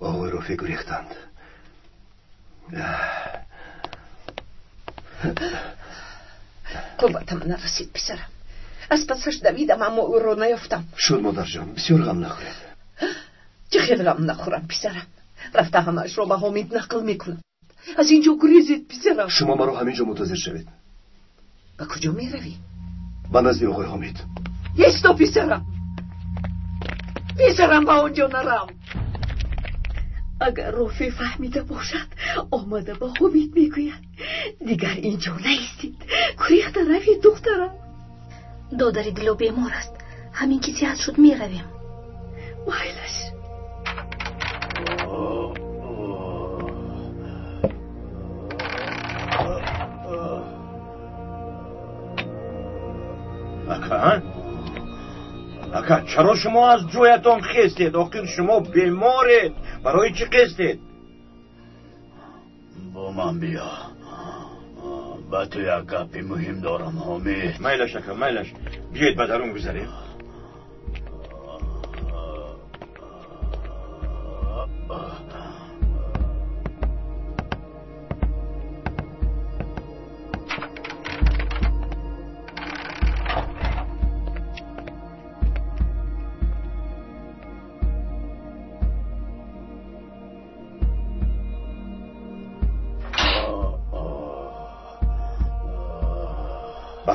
Оғои Рофеъ гурехтанд. Қувватам нарасид, писарам. Аз пасаш давидам, аммо ӯро наёфтам. Шуд, модарҷон, бисёр ғам нахӯред. Чӣ хел ғам нахӯрам, писарам? Рафта ҳамаашро ба Ҳомид нақл мекунам. Аз ин ҷо гурезед, писарам. Шумо маро ҳамин ҷо мунтазир шавед. Ба куҷо меравӣ? Ба назди оғои Ҳомид. Исто, писарам. Писарам, ба он ҷо нарав. Агар Рофеъ фаҳмида бошад, омада ба Ҳомид мегӯяд. Дигар ин ҷо наистед. Гурехта равед, духтарам. Додари Дило бемор аст. Ҳамин ки сиҳат шуд, меравем. Майлаш. Ака, ака, чаро шумо аз ҷоятон хестед? Охир шумо беморед. Барои чӣ хестед? Бо ман биё. Ба ту як гапи муҳим дорам, Ҳомид. Майлаш, ака, майлаш. Биёед ба дарун гузарем.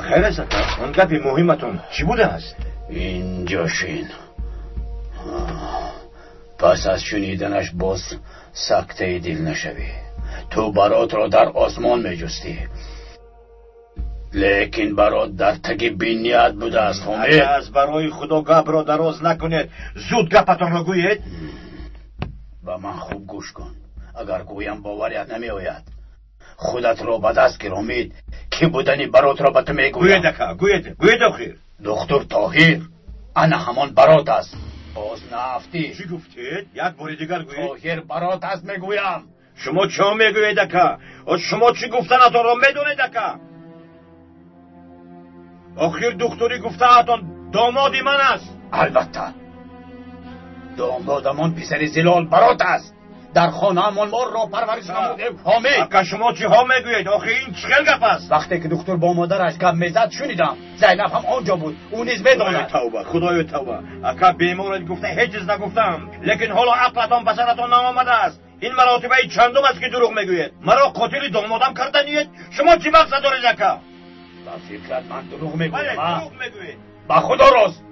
Хайр аст, ака, он гапи муҳиматон чӣ будааст? Инҷо шин. Пас аз шуниданаш боз сактаи дил нашавӣ. Ту баротро дар осмон меҷустӣ, лекин барот дар таги бинният будааст, Ҳомид. Ака, аз барои Худо гапро дароз накунед. Зуд гапатонро гӯед. Ба ман хуб гӯш кун. Агар гӯям, боварият намеояд. Худатро ба даст гир, Ҳомид, ки будани баротро ба ту мегӯям. Гӯед, ака, гӯед, гӯед охир. Духтур Тоҳир ана ҳамон барот аст. Боз наафтӣ. Чӣ гуфтед? Як бори дигар гӯед. Тоҳир барот аст, мегӯям. Шумо чӣ мегӯед, ака? Шумо чӣ гуфтанатонро медонед, ака? Охир духтури гуфтаатон домоди ман аст. Албатта, домодамон писари Зилол барот аст. Дар хонаамон моро парвариш намудем, Ҳомид. Ака, шумо чиҳо мегӯед? Охир ин чӣ хел гап аст? Вақте ки духтур бо модараш гап мезад, шунидам. Зайнаб ҳам он ҷо буд, ӯ низ медонад. Тавба, худоё, тавба. Ака, беморед гуфта ҳеҷ чиз нагуфтам, лекин ҳоло ақлатон ба саратон наомадааст. Ин маротибаи чандум аст, ки дурӯғ мегӯед. Маро қотили домодам карданиед? Шумо чӣ мақсад доред, ака? Ба фикрат ман дурӯғ мегӯям? Дурӯғ мегӯед. Ба худо рост.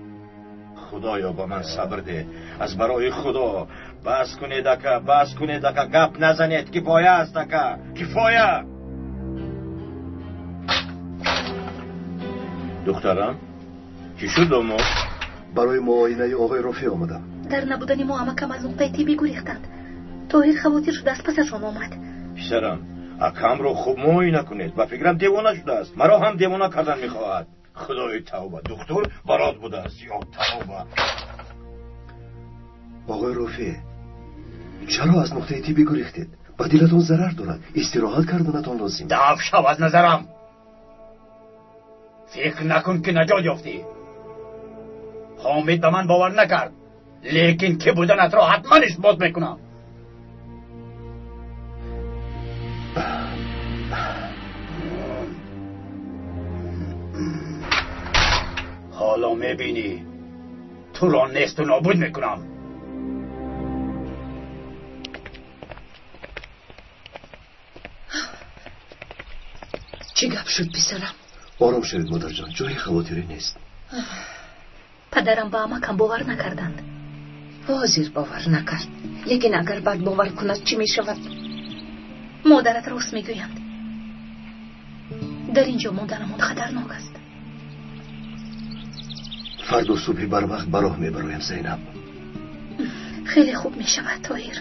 Худоё, ба ман сабр деҳ. Аз барои Худо бас кунед, ака, бас кунед, ака, гап назанед. Кифоя аст, ака, кифоя. Духтарам, чӣ шуд домод? Барои муоинаи оғои Рофеъ омадам. Дар набудани мо амакам аз нуқтаи тиббӣ гурехтанд. Тоҳир хавотир шуда аз пасашон омад. Писарам, акамро хуб муоина кунед. Ба фикрам девона шудааст. Маро ҳам девона кардан мехоҳад. Худои тавба, духтур барот будааст. Ё тавба. Оғои Рофеъ, чаро аз нуқтаи тиббӣ гурехтед? Ба дилатон зарар дорад. Истироҳат карданатон лозим. Даф шав аз назарам. Фикр накун, ки наҷот ёфтӣ. Ҳомид ба ман бовар накард, лекин ки буданатро ҳатман исбот мекунам. Ҳоло мебинӣ, туро несту нобуд мекунам. Чӣ гап шуд, писарам? Ором шавед, модарҷон, ҷои хавотирӣ нест. Падарам ба амакам бовар накарданд. Ҳозир бовар накард, лекин агар баъд бовар кунад, чӣ мешавад? Модарат рост мегӯянд. Дар ин ҷо монданамон хатарнок аст. Фардо субҳи барвақт ба роҳ мебароям, Зайнаб. Хеле хуб мешавад, Тоҳир.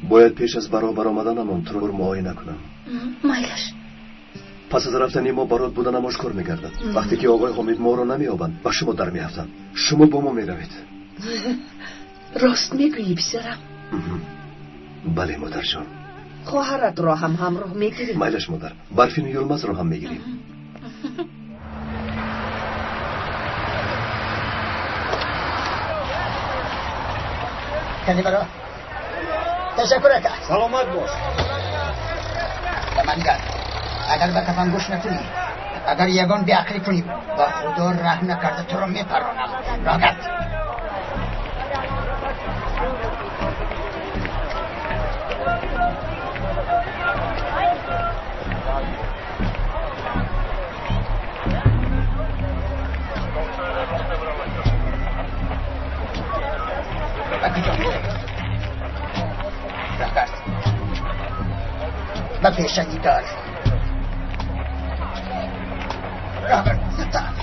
Бояд пеш аз ба роҳ баромаданамон туро муоина кунам. Майлаш. Пас аз рафтани мо барот буданам ошкор мегардад. Вақте ки оғои Ҳомид моро намеёбанд, ба шумо дар меафтанд. Шумо бо мо меравед. Рост мегӯӣ, писарам? Бале, модарҷон. Хоҳаратро ҳам ҳамроҳ мегирем. Майлаш, модар. Барфину Юлмазро ҳам мегирем. Кани баро. Ташаккур ака. Саломат бош. Ба ман гап. Агар ба кафан гӯш накунӣ, агар ягон беақлӣ кунӣ, ба худо раҳм накарда туро мепаронам. Рогат. Ба куҷо меравӣ? Роҳгард. Ба пешаи дар. Роҳгард, зудтар.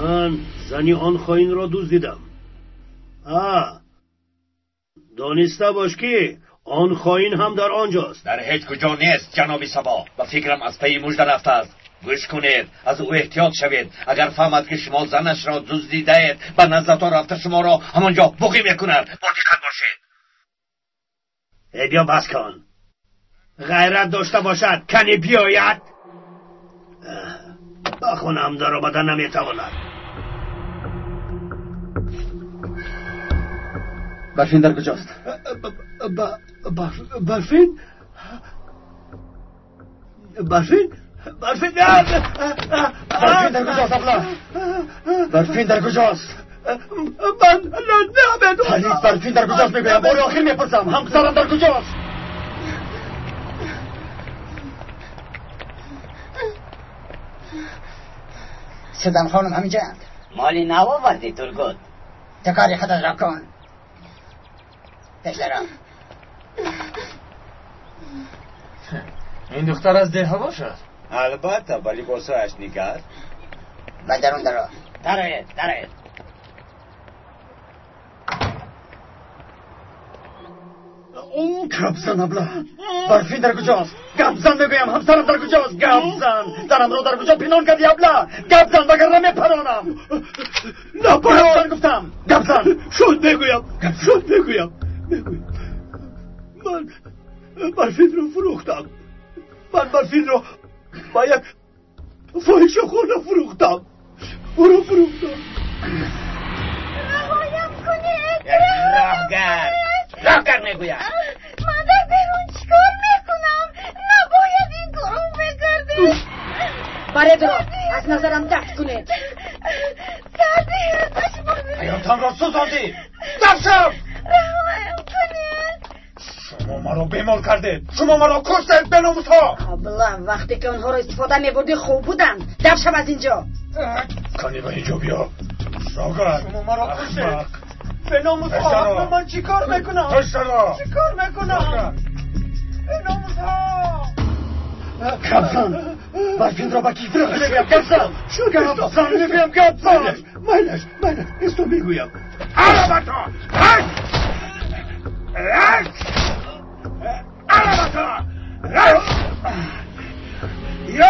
Ман зани он хоинро дуздидам. Дониста бош ки он хоин ҳам дар он ҷост. Дар ҳеҷ куҷо нест, ҷаноби Сабо. Ба фикрам аз пайи мужда рафтааст. Гӯш кунед, аз ӯ эҳтиёт шавед. Агар фаҳмад ки шумо занашро дуздидаед, ба наздатон рафта шуморо ҳамон ҷо буғӣ мекунад. Бо диққат бошед. Э, биё бас кун. Ғайрат дошта бошад, кани биёяд. Ба хонаам даромада наметавонад. Барфин дар куҷост? Барфин? Барфин? Барфин? Барфин дар куҷост, абла? Барфин дар куҷост? Ман намедонам. Ҳалид, барфин дар куҷост мегӯям. Бори охир мепурсам. Ҳамсарам дар куҷост? Седам хонум ҳаминҷоянд. Моли нав овардӣ, Тургут. Ту кори худатро кун. Пешдарам. Ин духтар аз деҳа бошад? Албатта, ба либосҳояш нигар. Ба дарун даро. Дароед, дароед. Гап зан, абла. Барфин дар куҷост? Гап зан мегӯям, ҳамсарам дар куҷост? Гап зан. Занамро дар куҷо пинҳон кардӣ, абла? Гап зан, вагарна мепаронам. Напарон. Гап зан гуфтам. Гап зан. Шуд мегӯям. Шуд мегӯям. Мегӯям. Ман барфинро фурӯхтам. Ман барфинро ба як фоҳишахона фурӯхтам. Ӯро фурӯхтам. Раҳоям кунед. Роҳгар. Роҳгар мегӯям. Ман дар берун чӣ кор мекунам? Набояд ин корро мекардед. Баредро аз назарам дафт кунед. Сарди ҳасташ ҳаётамро сӯзондӣ. Дафт шав. Раҳоям кунед. Шумо маро бемор кардед. Шумо маро куштед, беномусҳо. Абла, вақте ки онҳоро истифода мебурдӣ хуб буданд. Дафт шав аз инҷо. Кани ба инҷо биё. Роҳгар. Шумо маро куштед. Беномусҳо, ман чӣ кор мекунам? Чӣ кор мекунам? Беномусҳо! Гап зан. Барфинро ба кӣ фурӯхтӣ мегӯям? Гап зан. Гап зан мегӯям, гап зан. Майлаш, майлаш, исто мегӯям. Алабато! Алабато!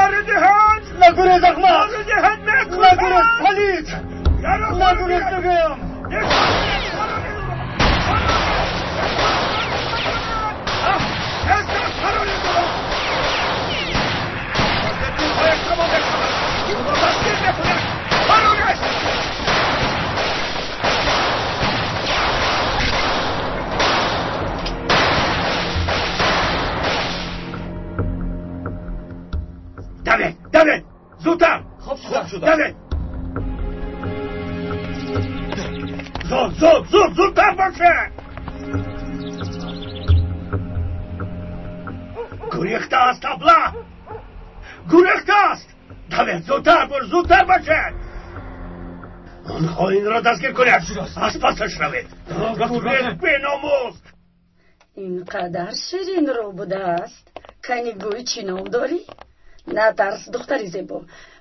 Ёри диҳанд! Нагурез, аҳмақ! Ёри диҳанд, мекушам! Нагурез, палид! Нагурез мегӯям! Давед, давед, зудтар! Хоб шуда. Давед! Зуд, зуд, зуд, зудтар бошед! Гурехтааст, абла! Гурехтааст! Давед, зудтар бур, зудтар бошед. Он хоинро дастгир кунед. Аз пасаш равед. Беномус. Ин қадар ширинрӯ будааст. Кани гӯй чӣ ном дорӣ? Натарс, духтари зебо.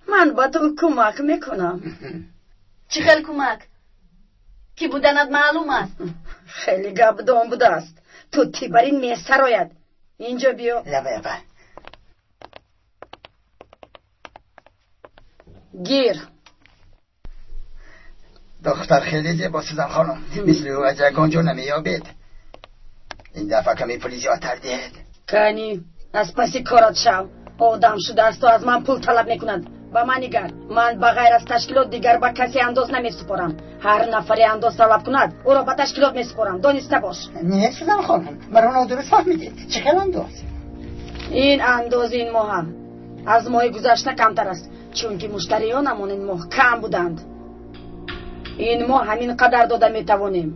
Ман ба ту кӯмак мекунам. Чӣ хел кӯмак? Ки буданат маълум аст. Хеле гапдон будааст. Ту тибарин месарояд. Инҷо биё. Лаба. Гир. Духтар хеле зебо, Сузан хонум. Мисли ӯ аз ягон ҷо намеёбед. Ин дафъа каме пули зиёдтар диҳед. Кани, аз паси корат шав. Одам шудаасту аз ман пул талаб мекунад. Ба ман нигар. Ман ба ғайр аз ташкилот дигар ба касе андоз намесупорам. Ҳар нафаре андоз талаб кунад, ӯро ба ташкилот месупорам. Дониста бош. Не, Сузан хонум, маро нодуруст фаҳмидед. Чӣ хел андоз? Ин андоз ин моҳам аз моҳи гузашта камтар аст, чунки муштариёнамон ин моҳ кам буданд. Ин моҳ ҳамин қадар дода метавонем.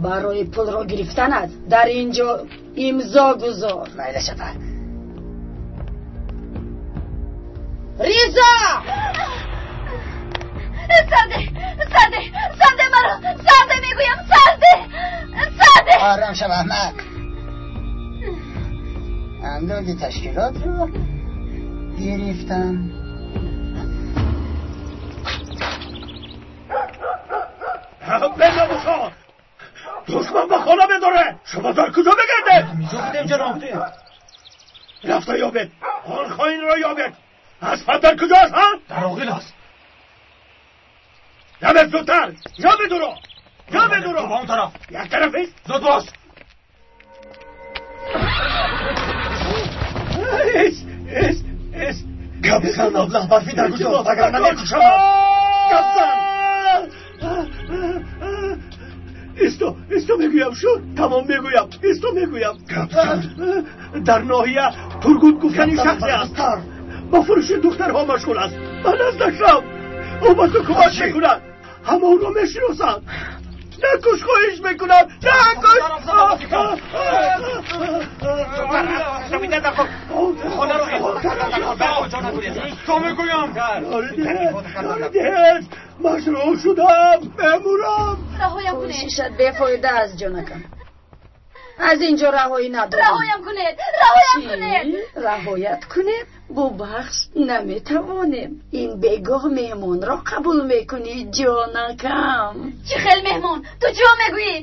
Барои пулро гирифтанат дар ин ҷо имзо гузор. Майла шапа. Ризо! Сарде, сарде, сарде маро, сарде мегӯям, сарде, сарде. Ором шав, аҳмақ. Андози ташкилотро гирифтам. Беномусҳо! Душман ба хона медорад. Шумо дар куҷо мегардед? Ҳаминҷо будем, ҷаноб. Рафта ёбед. Он хоинро ёбед. Аспат дар куҷост, ҳа? Дар оғил аст. Ёбед зудтар. Ёбед ӯро. Ёбед ӯро. Ба он тараф. Як тараф аст? Зуд бош. Эс, эс, эс. Гап зан, маблағ барфӣ дар куҷост? Вагарна мекушам. Гап зан. Исто, исто мегӯям, шуд. Тамом мегӯям. Исто мегӯям. Гап зан. Дар ноҳия Тургут гуфтани шахсе аст. Ба фурӯши духтарҳо машғул аст. Ба наздаш рав. Ӯ ба ту кӯмак мекунад. Ҳама ӯро мешиносанд. Накуш, хоҳиш мекунам. Накуш. Исто мегӯям. Ёри, маҷрӯҳ шудам. Мемурам. Раҳоям кунед. Кӯшишат бефоида аст, ҷонакам. Аз ин ҷо раҳоӣ надорам. Раҳоям кунед, раҳоям кунед. Раҳоят кунем? Бубахш, наметавонем. Ин бегоҳ меҳмонро қабул мекунӣ, ҷонакам. Чӣ хел меҳмон? Ту чиҳо мегӯӣ?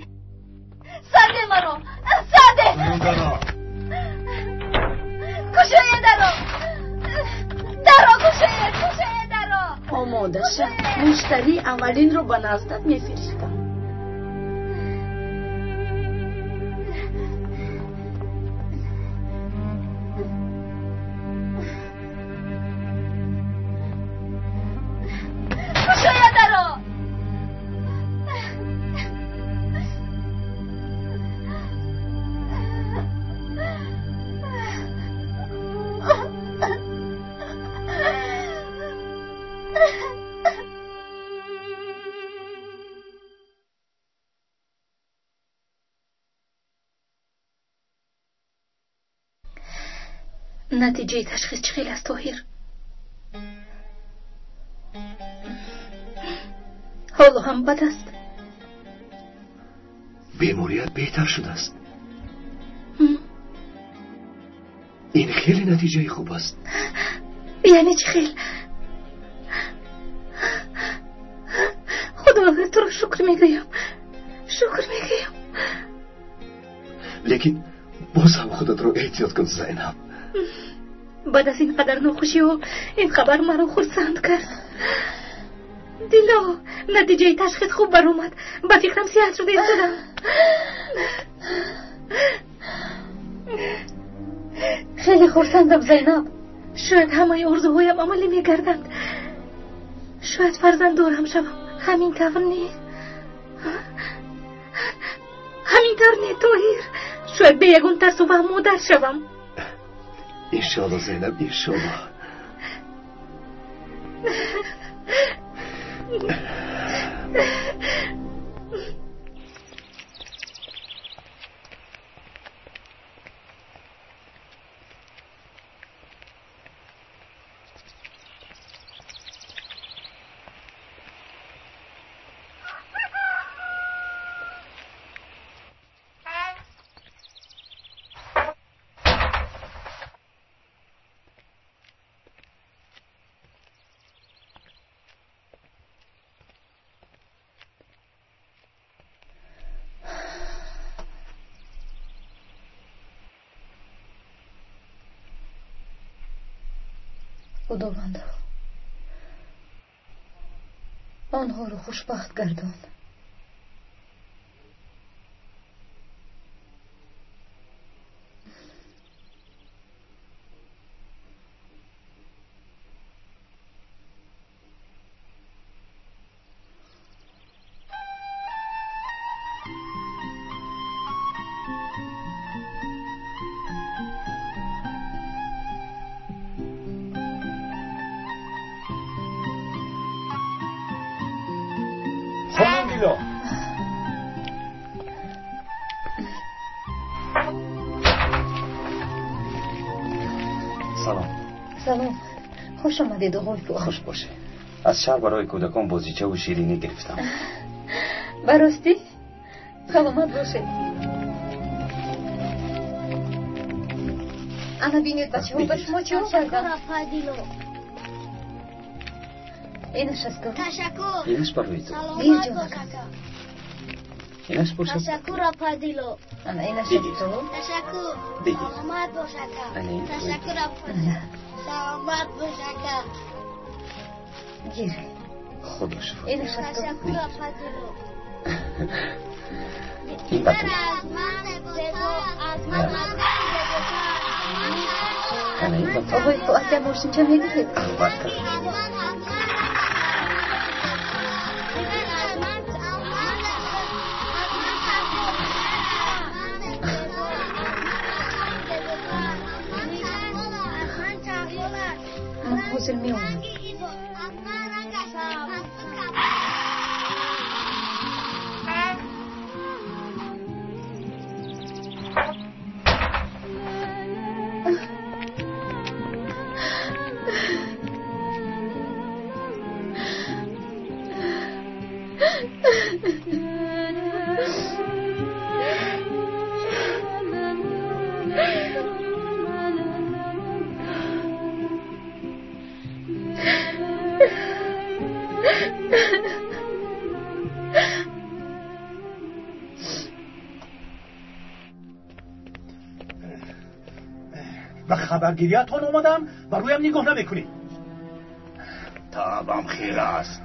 Сарде маро, сарде. Кушоед даро, даро кушоед, кушоед даро. Омода шав, муштарии аввалинро ба наздат мефиристам. Кушоед даро. Натиҷаи ташхис чӣ хел аст, Тоҳир? Ҳоло ҳам бад аст? Беморият беҳтар шудааст. Ин хеле натиҷаи хуб аст. Яъне чӣ хел? Худованд, туро шукр мегӯям, шукр мегӯям. Лекин боз ҳам худатро эҳтиёт кун, Зайнаб. Баъд аз ин қадар нохушиҳо ин хабар маро хурсанд кард. Дило, натиҷаи ташхис хуб баромад. Ба фикрам сиҳат шуда истодам. Хеле хурсандам, Зайнаб. Шояд ҳамаи орзуҳоям амалӣ мегарданд. Шояд фарзанддорам шавам. Ҳамин тавр не? Ҳамин тавр не, Тоҳир? Шояд бе ягон тарсу ваҳм модар шавам. Иншоалло, Зайнаб, иншоалло. Худовандо, онҳоро хушбахт гардон. Салом. Салом. Хуш омадед, оғои Фуад. Хуш бошед. Аз шаҳр барои кӯдакон бозичаву ширинӣ гирифтам. Ба ростӣ? Саломат бошед. Ана бинед, бачаҳо, ба шумо чӣ овардам? Инаш аз ту. Ташаккур. Инаш барои ту. Саломат бош, ака. Инаш бошад. Ташаккур, апа Дило. Ана инаш аз ту. Ташаккур. Бигир. Саломат бош, ака. Ана ин барои ту. Ташаккур, апа. Саломат бош, ака. Гир. Худо шифо. Инаш аз ту. Ташаккур, апа Дило. Ин ба ту. Аз ман зебо, аз ман зеботар. Ана ин ба ту. Оғои Фуад, як мошинча медиҳед? Албатта. Ман ҳозир меоям. Ба хабаргириятон омадам ва рӯям нигоҳ намекунед. Таъбам хира аст.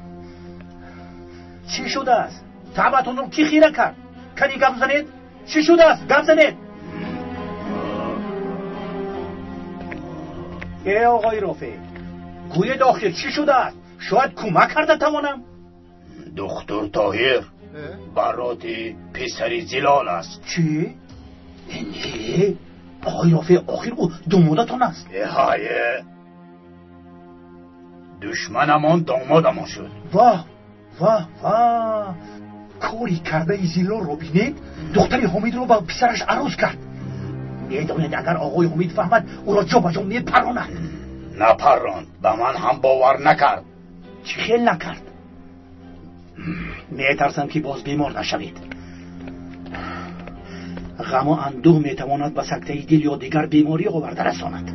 Чӣ шудааст? Таъбатонро кӣ хира кард? Кани гап занед? Чӣ шудааст? Гап занед. Э, оғои Рофеъ, гӯед охир чӣ шудааст? Шояд кӯмак карда тавонам. Духтур Тоҳир бароти писари Зилол аст. Чӣ? Не, оғои Рофеъ, охир ӯ домодатон аст. Эҳае, душманамон домодамон шуд. Ваҳ, ваҳ, ваҳ! Кори кардаи Зилолро бинед, духтари Ҳомидро ба писараш арӯз кард. Медонед, агар оғои Ҳомид фаҳмад, ӯро ҷо ба ҷо мепаронад. Напаронд, ба ман ҳам бовар накард. Чӣ хел накард? Метарсам, ки боз бемор нашавед. Ғаму андӯҳ метавонад ба сактаи дил ё дигар беморӣ оварда расонад.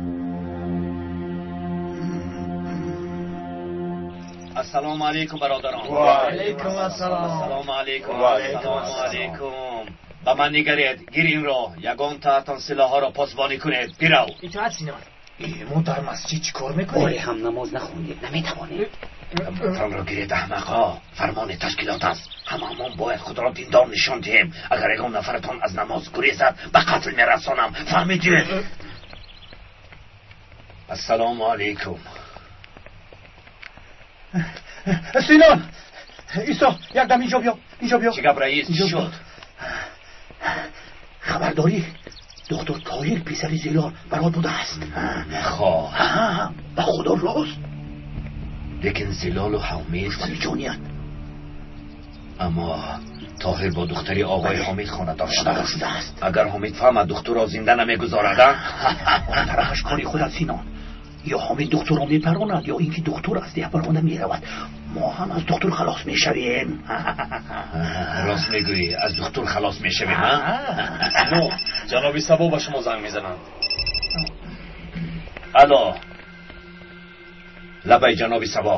Ассалому алайкум, бародарон. Ва алайкум ассалом. Ассалому алайкум. Ва алайкум Ассалому алайкум. Ба ман нигаред, гир инро, ягон таатон силоҳҳоро посбонӣ кунед. Бирав. Итоат, Синон. Мо дар масҷид чӣ кор мекунем? Оре, ҳам намоз нахондем, наметавонем. Танро гиред, аҳмақҳо. Фармони ташкилот аст. Ҳамаамон бояд худро диндор нишон диҳем. Агар ягон нафаратон аз намоз гурезад, ба қатл мерасонам. Фаҳмидед? Ассалому алайкум. Синон, Исо, якдам инҷо биё, инҷо биё. Чӣ гап, раис? Чӣ шуд? Хабардорӣ, доктор Тоҳир писари Зилол барот будааст. Нахоҳ. Ба худо рост. Лекин Зилолу Ҳомид душмани ҷоният. Аммо Тоҳир бо духтари оғои Ҳомид хонадор шудааст. Агар Ҳомид фаҳмад, духтурро зинда намегузорад. Он тарафаш кори худ аст, Синон. Ё Ҳомид духтурро мепаронад, ё ин ки духтур аз деҳ баронда меравад. Мо ҳам аз духтур халос мешавем. Рост мегӯӣ, аз духтур халос мешавем. Синон, ҷаноби Сабо ба шумо занг мезананд. Алло, лабай, ҷаноби Сабо.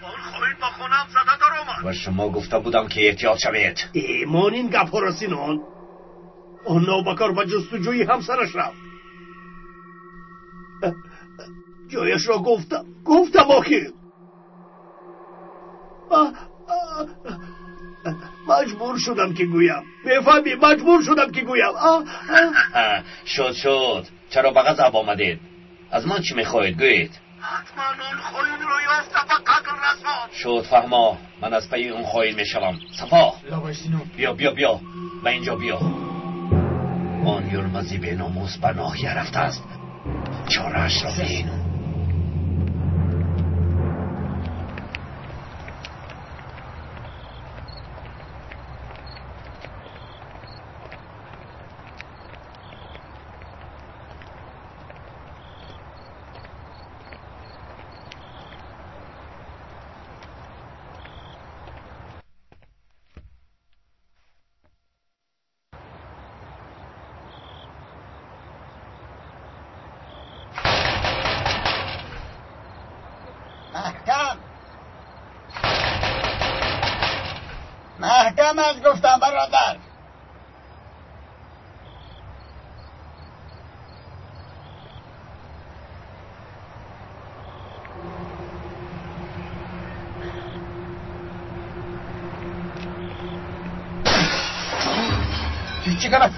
Он хоин ба хонаам зада даромад. Ба шумо гуфта будам, ки эҳтиёт шавед. Мон ин гапҳоро, Синон. Он навбакор ба ҷустуҷӯи ҳамсараш рафт. Ҷояшро гуфтам. Гуфтам охир. Маҷбур шудам ки гӯям. Мефаҳмӣ? Маҷбур шудам ки гӯям. Шуд, шуд. Чаро ба ғазаб омадед? Аз ман чӣ мехоҳед гӯед? Ҳатман он хоинро ёфта ба қатл расон. Шуд, фаҳмо. Ман аз пайи он хоин мешавам. Сафо. Биё, биё, биё. Ба инҷо биё. Он юрмази беномус ба ноҳия рафтааст. Чораашро бин. محکم از گفتم برادر. چی کار است؟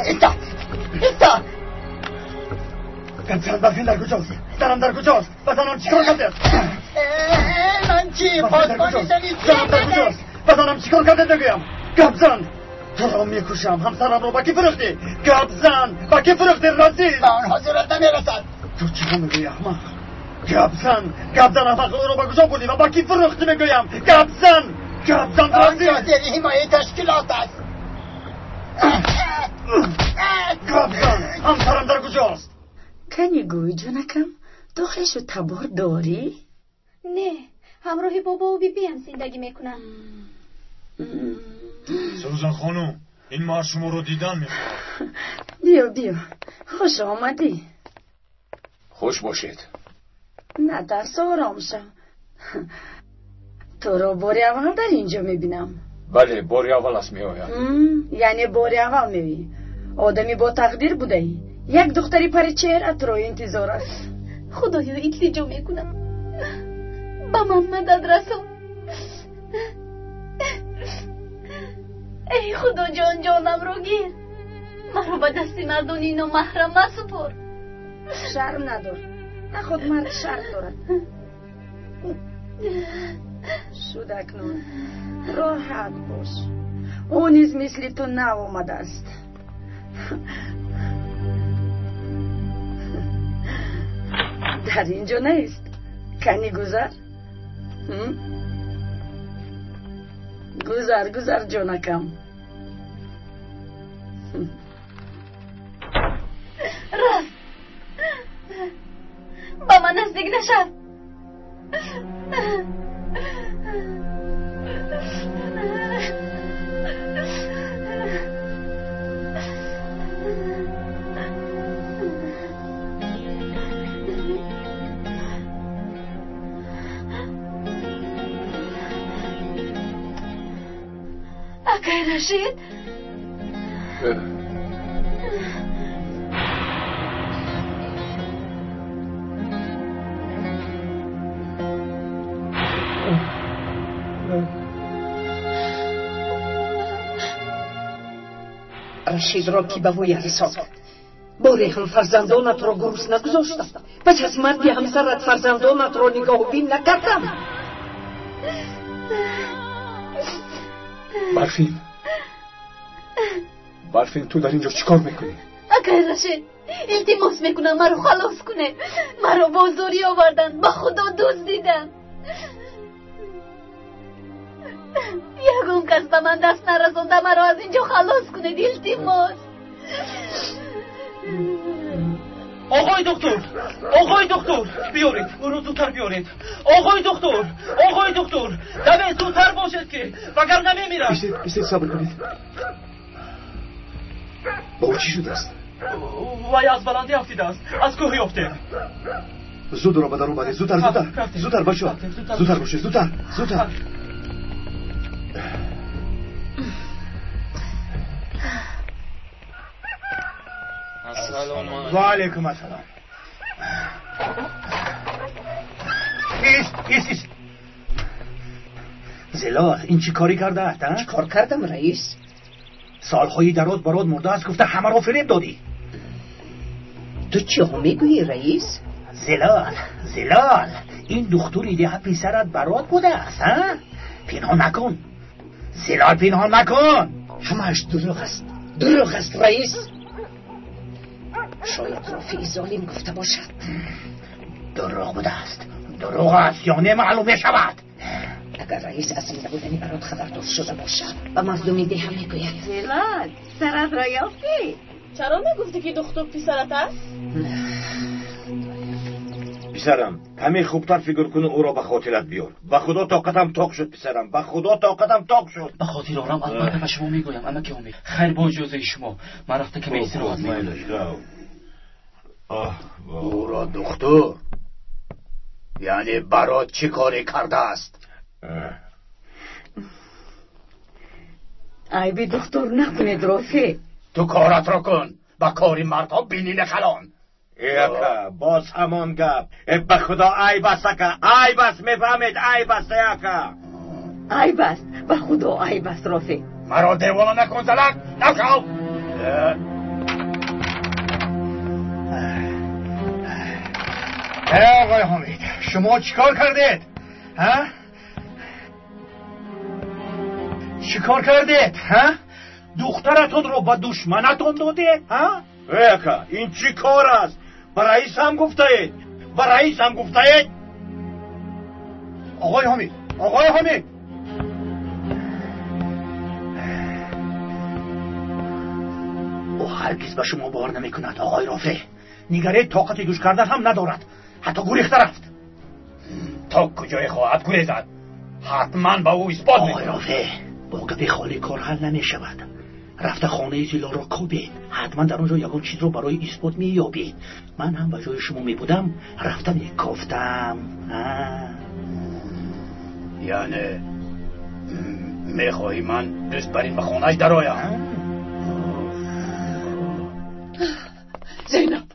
ایستا ایستا. برفین در کجاست؟ زنم در کجاست؟ با زنم چیکار کرده؟ من چی؟ پاسبانی زنی زنم در کجاست؟ با زنم چیکار کرده بگویم؟ گپ زن! تو را میکشم. همسرم را با کی فروختی؟ گپ زن! با کی فروختی رازی؟ به آنها ضرورت نمیرسد. تو چیکار میگویی احمق؟ گپ زن! گپ زن احمق! او را با کجا بردی و با کی فروختی میگویم؟ گپ زن! گپ زن رازی! آنجا زیر حمایه تشکیلات است. گپ زن! همسرم در کجاست؟ کنی گوی جانکم، تو خیش و تبار داری؟ نه، همراه بابا و بیبی هم زندگی میکنم. سوزان خانم، این مرد شما رو دیدن میخواد. بیا بیا، خوش آمدی. خوش باشید. نه ترس، آرام شو. تو رو باری اول در اینجا میبینم. بله، باری اول است میآیم. یعنی باری اول میوی. آدمی با تقدیر بوده ای. یک دختری پریچهره تو رو انتظار است. خدایا التجا میکنم به من مدد رسان. ای خدا جان، جانم رو گیر. مرا به دست مردان نامحرم مسپر. شرم ندار. نه خود مرد شرم دارد. شد اکنون راحت باش. او نیز مثل تو نو آمده است. در اینجا نیست. کنی گذر؟ گذر گذر جانکم. رفت. با من نزدیک نشد. اکای رشید، رشید را کی به وی رساند؟ باری هم فرزندانت را گرسنه نگذاشتم. پس از مرگ همسرت فرزندانت را نگاهبین نکردم. برفین، برفین، تو در اینجا چیکار میکنی؟ اکای رشید، التماس میکنم مرا خلاص کنه. مرا با زوری آوردن، با خدا دزدیدن. یگون کس به من دست نرسانده. مرا از اینجا خلاص کنید، التماس. آقای دکتر، آقای دکتر، بیارید او رو، زودتر بیارید. آقای دکتر، آقای دکتر، دمه زودتر باشد که وگرنه میمیرم. ایستید، ایستید، صبر کنید. با او چی شده است؟ وای از بلندی افتیده است، از کوهی افتید. زود را به درون برید، زودتر، زودتر، زودتر بچه‌ها، زودتر باشید، زودتر، زودتر. Ва алайкум ассалом. Ист, ист, ист. Зилол, ин чӣ корӣ кардааст, а? Чӣ кор кардам, раис? Солҳои дароз барот мурдааст гуфта ҳамаро фиреб додӣ. Ту чиҳо мегӯӣ, раис? Зилол, Зилол, ин духтури деҳа писарат барот будааст, а? Пинҳон накун. Зилол, пинҳон накун. Ҳамааш дурӯғ аст. Дурӯғ аст, раис. Шояд Рофеи золим гуфта бошад. Дурӯғ будааст. Дурӯғ аст ё не маълум мешавад. Агар раис аз зинда будани барот хабардор шуда бошад, ба мардуми деҳа мегӯяд. Зилол, саратро ёфтӣ? Чаро нагуфтӣ, ки духтур писарат аст? Писарам, каме хубтар фикр кун, ӯро ба хотират биёр. Ба худо тоқатам тоқ шуд, писарам. Ба худо тоқатам тоқ шуд. Ба хотир орам, албатта ба шумо мегӯям, амаки Ҳомид. Хайр, бо иҷозаи шумо. Ман рафта каме истироҳат мекунам. Ӯро духтур, яъне барот чӣ коре кардааст? Айби духтур накунед, Рофеъ. Ту коратро кун, ба кори мардҳо бинӣ нахалон. Э ака, боз ҳамон гап. Э ба худо айб аст, ака, айб аст, мефаҳмед, айб аст, э ака. Айб аст, ба худо айб аст, Рофеъ. Маро девона накун, залак, нашав. Э оқои Ҳомид, шумо чӣ кор кардед? Ҳа? Чӣ кор кардед? Ҳа? Духтаратонро ба душманатон додед? Ҳа? Э ака, ин чӣ кор аст? Ба раис ҳам гуфтаед? Ба раис ҳам гуфтаед? Оқои Ҳомид, оқои Ҳомид! Ӯ ҳаргиз ба шумо бовар намекунад, оқои Рофеъ. Нигаред, тоқати гӯш кардан ҳам надорад. Ҳатто гурехта рафт. То куҷое хоҳад гурезад? Ҳатман ба ӯ исбот мекунам. Оқои Рофеъ, бо гапи холӣ кор ҳал намешавад. Рафта хонаи Зилолро кобед. Ҳатман дар он ҷо ягон чизро барои исбот меёбед. Ман ҳам ба ҷои шумо мебудам, рафта мекофтам. Яъне мехоҳӣ ман дӯст бар ин ба хонааш дароям? Зайнаб,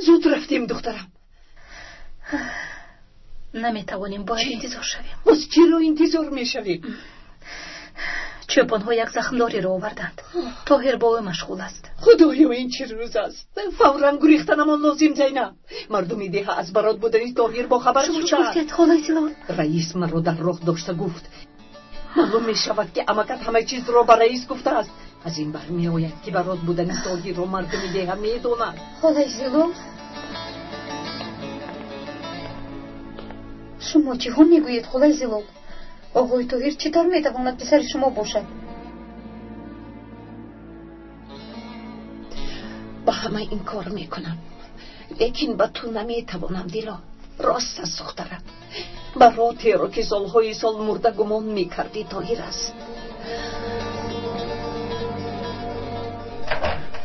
зуд рафтем, духтарам. Наметавонем, бояд интизор шавем. Боз чиро интизор мешавем? Чӯпонҳо як захмдориро оварданд. Тоҳир бо ӯ машғул аст. Худоё, ин чӣ рӯз аст? Фавран гурехтанамон лозим, Зайнаб. Мардуми деҳа аз барот будани Тоҳир бохабар Шумо чӣ шудаанд. гуфтед, холаи Зилол? Раис маро дар роҳ дошта гуфт. Маълум мешавад, ки амакат ҳама чизро ба раис гуфтааст. Аз ин бармеояд, ки барот будани Тоҳирро мардуми деҳа медонад. Холаи Зилол, шумо чиҳо мегӯед, холаи Зилол? Оғои Тоҳир чӣ тавр метавонад писари шумо бошад? Ба ҳама ин кор мекунам, лекин ба ту наметавонам, Дило. Рост аст, духтарам. Баротеро ки солҳои сол мурда гумон мекардӣ, Тоҳир аст.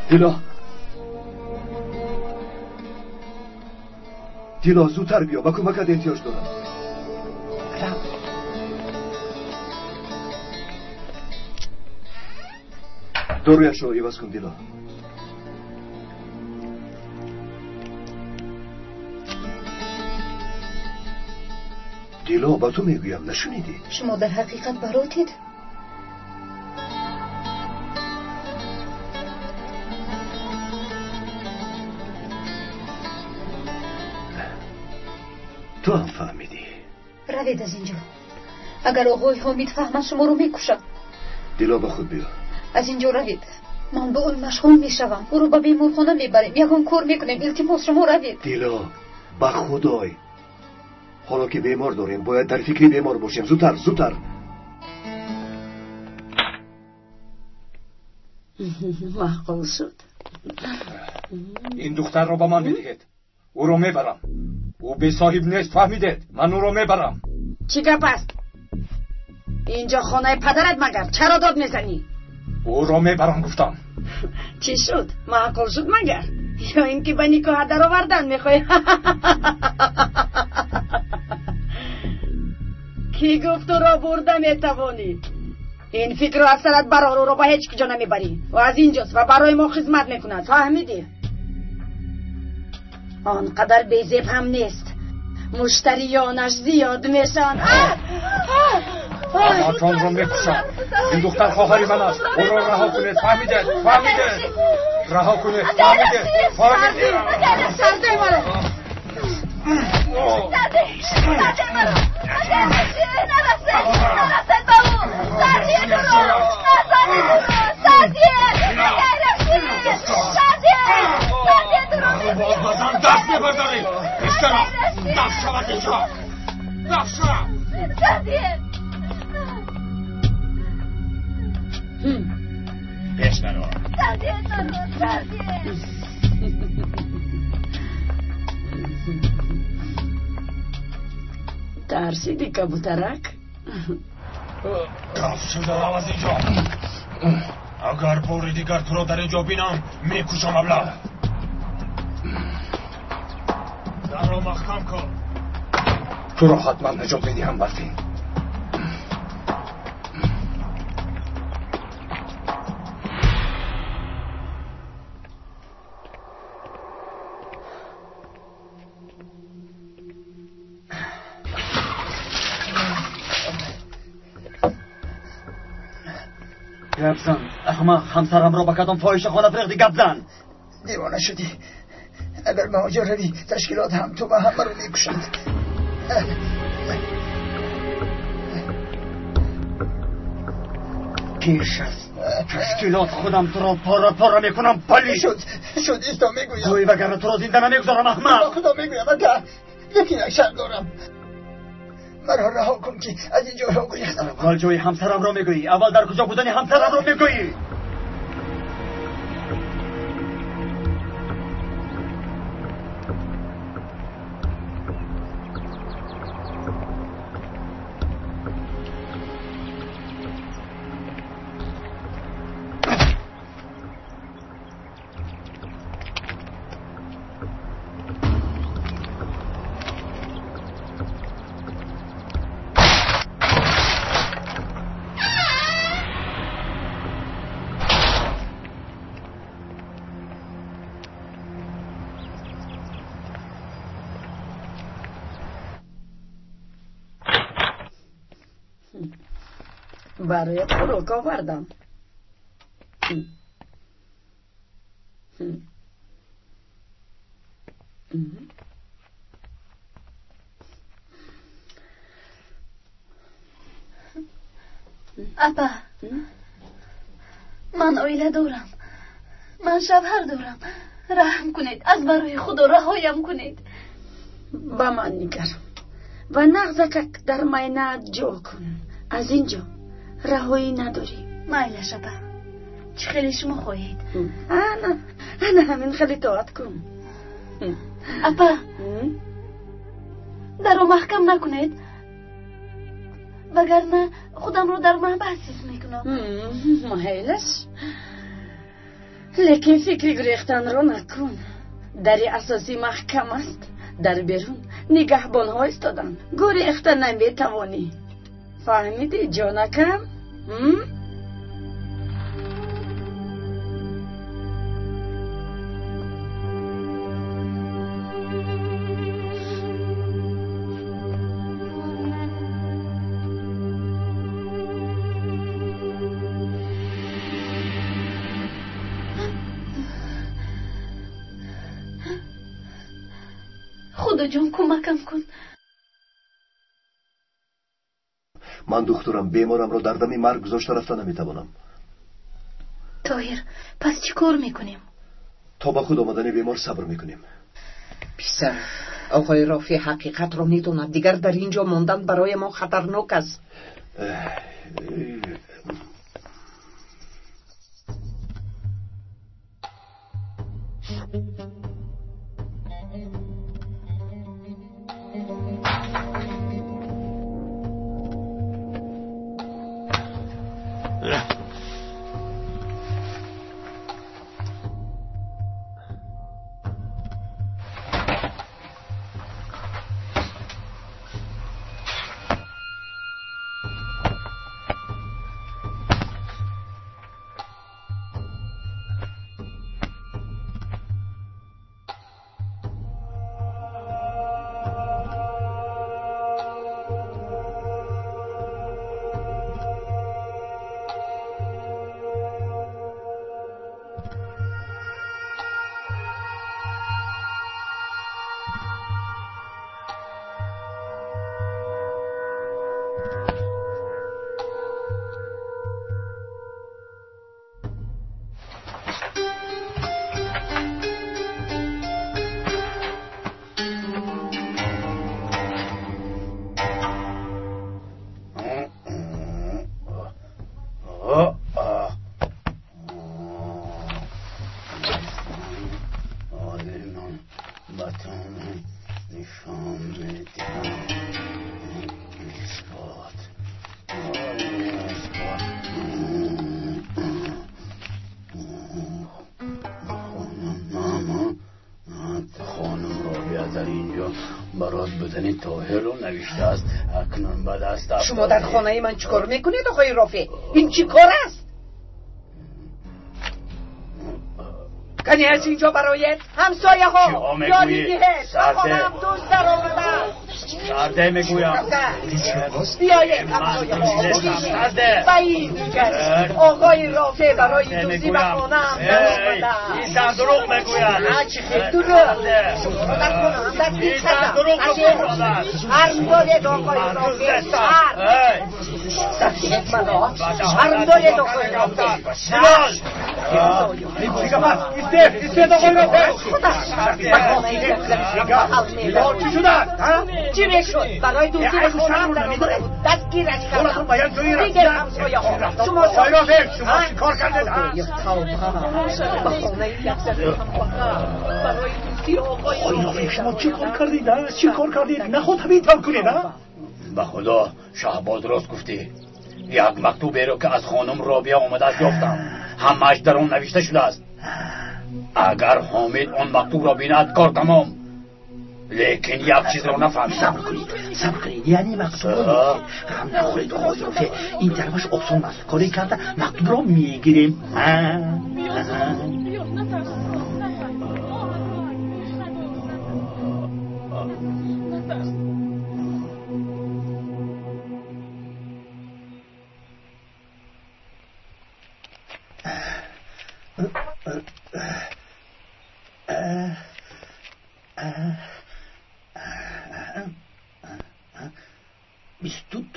Дило, Дило, зудтар биё, ба кӯмакат эҳтиёҷ дорам. Рав. Доруяшро иваз кун, Дило. Дило, ба ту мегӯям, нашунидӣ? Шумо дар ҳақиқат баротед? Ту ҳам фаҳмидӣ. Равед аз инҷо. Агар оғои Ҳомид фаҳмад, шуморо мекушад. Дило, ба худ биё. Аз инҷо равед. Ман ба ӯ машғул мешавам. Ӯро ба беморхона мебарем. Ягон кор мекунем. Илтимос, шумо равед. Дило, ба худой. Ҳоло ки бемор дорем, бояд дар фикри бемор бошем. Зудтар, зудтар. Маъқул шуд. Ин духтарро ба ман бидиҳед. Ӯро мебарам. Ӯ бесоҳиб нест, фаҳмидед? Ман ӯро мебарам. Чӣ гап аст? Инҷо хонаи падарат магар? Чаро дод мезанӣ? Ӯро мебарам гуфтам. Чӣ шуд? Маъқул шуд магар? Ё ин ки ба никоҳа даровардан мехоҳӣ? Кӣ гуфт ӯро бурда метавонӣ? Ин фикрро аз сарат барор, ӯро ба ҳеҷ куҷо намебарӣ. Ӯ аз инҷост ва барои мо хизмат мекунад. Фаҳмидӣ? Он қадар безеб ҳам нест. Муштариёнаш зиёд мешаванд. Ҳамаатонро мекушам. Ин духтар хоҳари ман аст. Ӯро раҳо кунед. Фаҳмидед? Фаҳмидед? Раҳо кунед. Фаҳмидед? Фаҳмидед? Сардай маро! Сардай маро! Нарасед! Нарасед ба ӯ! Сардие туро! Назанед ӯро! Сардие! Гайрашид! Сардие! Сардие туро! Боз ба зан даст мебардоред! Пештара! Дафт шавад инҷо! Дафт шавад! Сардие! Пеш наро! Сардие туро! Сардие! Тарсиди, кабутарак? Дафт шударам аз инҷо. Агар бори дигар туро дар инҷо бинам, мекушам аблаҳ. Дарро маҳкам кун. Туро ҳатман наҷот медиҳам, Барфин. Гап зан, аҳмақ, ҳамсарамро ба кадом фоҳишахона фирехтӣ? Гап зан! Девона шудӣ. Агар ба онҷо равӣ, ташкилот ҳам ту ва ҳамаро мекушад. Пеш аз ташкилот худам туро пора пора мекунам, пали! Шуд, шуд, исто мегӯям. Гӯй, вагарна туро зинда намегузорам, аҳмақ! Ба худо мегӯям, ака, лекин як шарт дорам. Маро раҳо кун, ки аз ин ҷойҳо гурехтам. Аввал ҷои ҳамсарамро мегӯӣ. Аввал дар куҷо будани ҳамсарамро мегӯӣ. Бароят хӯрок овардам. Апа, ман оила дорам. Ман шавҳар дорам. Раҳм кунед, аз барои худо раҳоям кунед. Ба ман нигар ва нағзакак дар майнаат ҷо кун. Аз ин ҷо раҳоӣ надорӣ. Майлаш, апа, чӣ хеле шумо хоҳед. Ана, ана ҳамин хеле тоат кун. Апа, дарро маҳкам накунед, вагарна худамро дар маҳбас ҳис мекунам. Майлаш, лекин фикри гурехтанро накун. Дари асосӣ маҳкам аст. Дар берун нигаҳбонҳо истоданд. Гурехта наметавонӣ. Фаҳмидӣ, ҷонакам? Худоҷон, кӯмакам кун. Ман духтурам, беморамро дар дами марг гузошта рафта наметавонам. Тоҳир, пас чӣ кор мекунем? То ба худ омадани бемор сабр мекунем. Писар, оқои Рофӣ ҳақиқатро медонад. Дигар дар ин ҷо мондан барои мо хатарнок аст. Инҷо барот будани Тоҳирро навиштааст. Акнун ба даст афтодӣ. Шумо дар хонаи ман чӣ кор мекунед, оқои Рофеъ? Ин чӣ кор аст? Кани аз инҷо бароед? Ҳамсояҳо, ёрӣ диҳед, ба хонаам дузд даромадааст. Сарде мегӯям. Биёед ҳамсояҳо, ба ин нигаред. Оқои Рофеъ барои дуздӣ ба хонаам даромадааст. Ин зан дурӯғ мегӯяд. Чӣ хел дурӯғ? Шуморо дар хонаам дастгир кардам. Шарм доред, оқои Рофеъ, шарм. Сафед маро. Шарм доред, оқои Рофеъ. Шарм. Истед, оқои Рофеъ. Ба хонаи як Чӣ шудааст? Чӣ мешуд? Барои дуздӣ ба хонаам даромада буд. Дастгираш кардам. Дидед ҳамсояҳо. Шумо оқои Рофеъ, шумо чӣ кор кардед? Ба хонаи як зани камбағал барои дуздӣ оқои Рофеъ, шумо чӣ кор кардед? Чӣ кор кардед? Наход ҳамин тавр кунед, а? Ба Худо, Шаҳбоз, рост гуфтӣ. Як мактуберо ки аз хонум Робиа омадааст ёфтам. Ҳамааш дар он навишта шудааст. Агар Ҳомид он мактубро бинад, кор тамом. Лекин як чизро нафаҳмидам. Сабр кунед, сабр кунед. Яъне мактубро ғам нахӯред, оқои Рофеъ. Ин тарафаш осон аст. Коре карда мактубро мегирем. 22.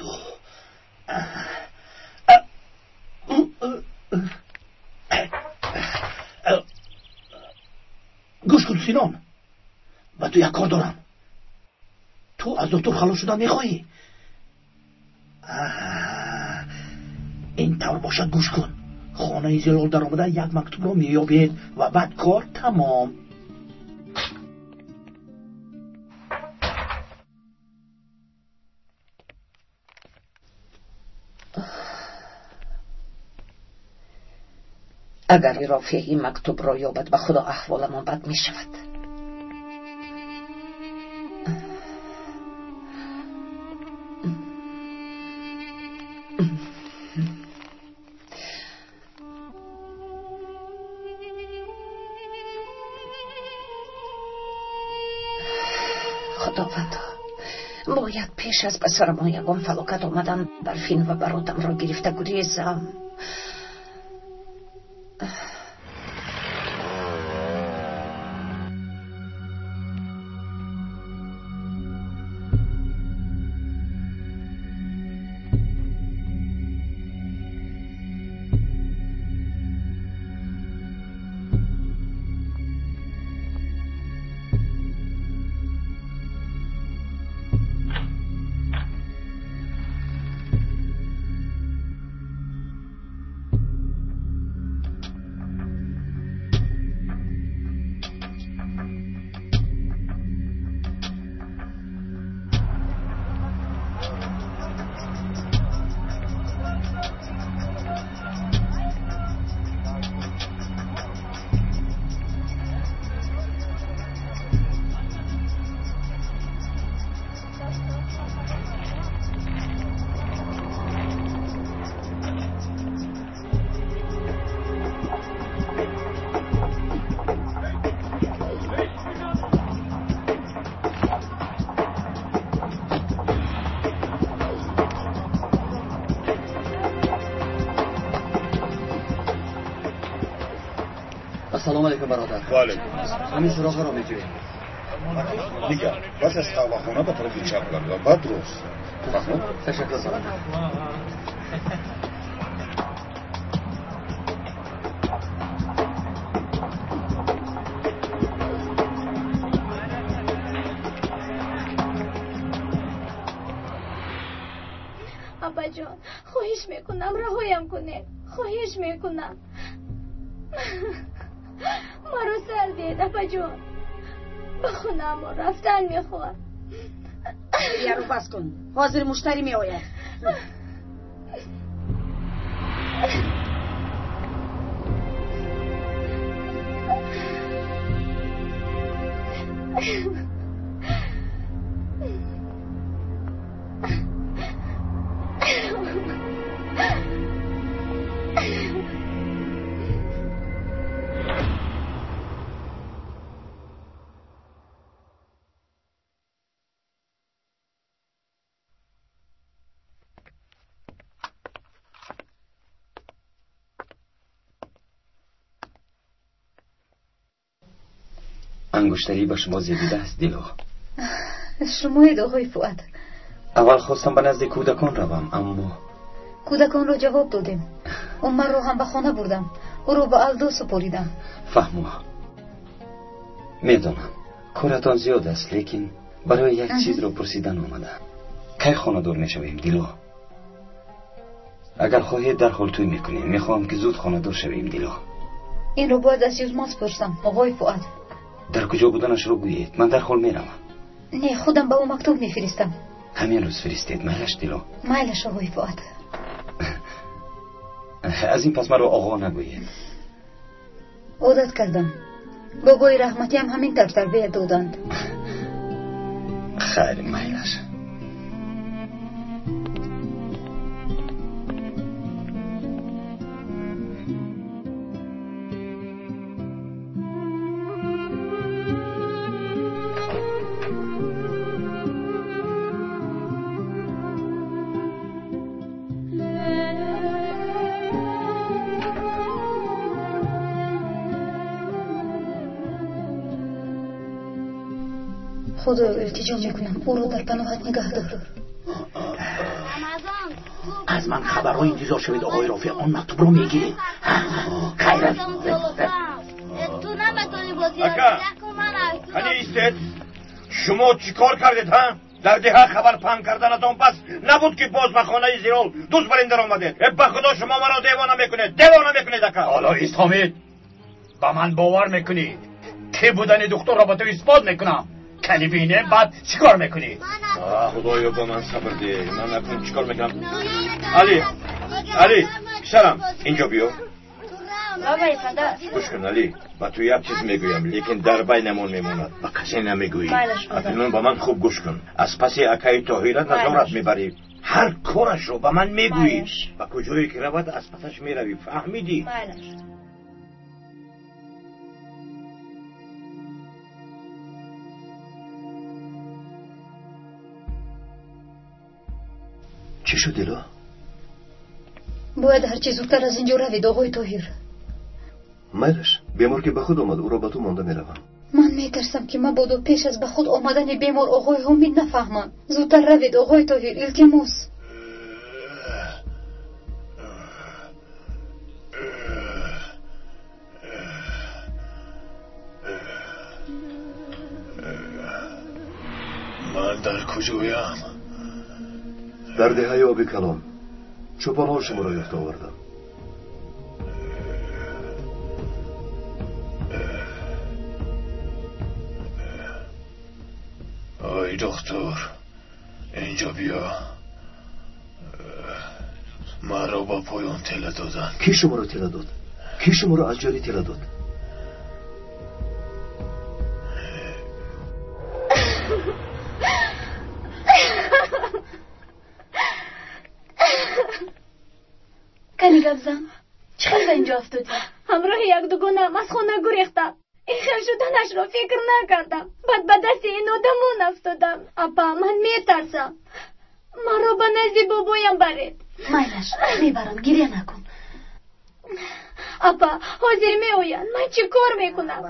Гӯш кун, Синон, ба ту як кор дорам. Ту аз доктор халос шудан мехоҳӣ? Ин тавр бошад, гӯш кун. Хонаи Зилол даромада як мактубро меёбед ва баъд кор тамом. Агар Рофеъ ин мактубро ёбад, ба Худо аҳволамон бад мешавад. Худовандо, бояд пеш аз ба сарамон ягон фалокат омадан Барфин ва баротамро гирифта гурезам. Ассалому алайкум, бародар. Ва алайкум ассалом. Ҳамин суроғаро меҷӯем. Нигар, пас аз қаҳвахона ба тарафи чап гардо, баъд рост. Фаҳмид? Ташаккур, бародар. Апаҷон, хоҳиш мекунам, раҳоям кунед. Хоҳиш мекунам. Маро сар диҳед, апаҷон. Ба хонаамон рафтан мехоҳам. Гиряро бас кун. Ҳозир муштарӣ меояд. Ангуштарӣ ба шумо зебидааст, Дило. Шумоед, оғои Фуад. Аввал хостам ба назди кӯдакон равам, аммо кӯдаконро ҷавоб додем. Умарро ҳам ба хона бурдам. Ӯро ба Алдо супоридам. Фаҳмо. Медонам, коратон зиёд аст, лекин барои як чизро пурсидан омадам. Кай хонадор мешавем, Дило? Агар хоҳед, дарҳол тӯй мекунем. Мехоҳам, ки зуд хонадор шавем, Дило. Инро бояд аз Юзмаз пурсам, оғои Фуад. Дар куҷо буданашро гӯед, ман дарҳол меравам. Не, худам ба ӯ мактуб мефиристам. Ҳамин рӯз фиристед, майлаш, Дило? Майлаш, оғои Фуад. Аз ин пас маро оғо нагӯед. Одат кардам. Бобои раҳматиам ҳамин тавр тарбия доданд. Хайр, майлаш. Худоё, илтиҷо мекунам, ӯро дар паноҳат нигаҳ дор. Аз ман хабарҳо интизор шавед, оғои Рофеъ. Он мактубро мегиред. Хайр. Ака, ҳани истед. Шумо чӣ кор кардед, ҳа? Дар деҳа хабар паҳн карданатон пас набуд, ки боз ба хонаи Зирол дуз бар ин даромадед. Ба худо, шумо маро девона мекунед, девона мекунед, ака. Ҳоло ист, Ҳомид. Ба ман бовар мекунӣ, ки будани духтурро ба ту исбот мекунам. Кани бинем, баъд чӣ кор мекунӣ? Худоё, ба ман сабр деҳ. Ман акнун чӣ кор мекунам? Али, Али, писарам, инҷо биё. Гӯш кун, Али, ба ту як чиз мегӯям, лекин дар байнамон мемонад, ба касе намегӯӣ. Акнун ба ман хуб гӯш кун. Аз паси акаи Тоҳира назорат мебарӣ. Ҳар корашро ба ман мегӯӣ. Ба куҷое ки равад, аз пасаш меравӣ. Фаҳмидӣ? Чӣ шуд, Дило? Бояд ҳарчи зудтар аз инҷо равед, оғои Тоҳир. Майлаш, бемор ки ба худ омад, ӯро ба ту монда меравам. Ман метарсам, ки мабодо пеш аз ба худ омадани бемор оғои Ҳомид нафаҳманд. Зудтар равед, оғои Тоҳир, илтимос. Ман дар куҷоям? Дар деҳаи оби калон. Чӯпонҳо шуморо ёфта оварданд. Ой доктор, инҷо биё. Маро ба поён тела доданд. Кӣ шуморо тела дод? Кӣ шуморо аз ҷони тела дод? Кани гапзан, чӣ хел ба инҷо афтодӣ? Ҳамроҳи як дугонаам аз хона гурехтам. Ин хел шуданашро фикр накардам. Баъд ба дасти ин одамон афтодам. Апа, ман метарсам. Маро ба назди бобоям баред. Майлаш, мебарам, гиря накун. Апа, ҳозир меоянд. Ман чӣ кор мекунам?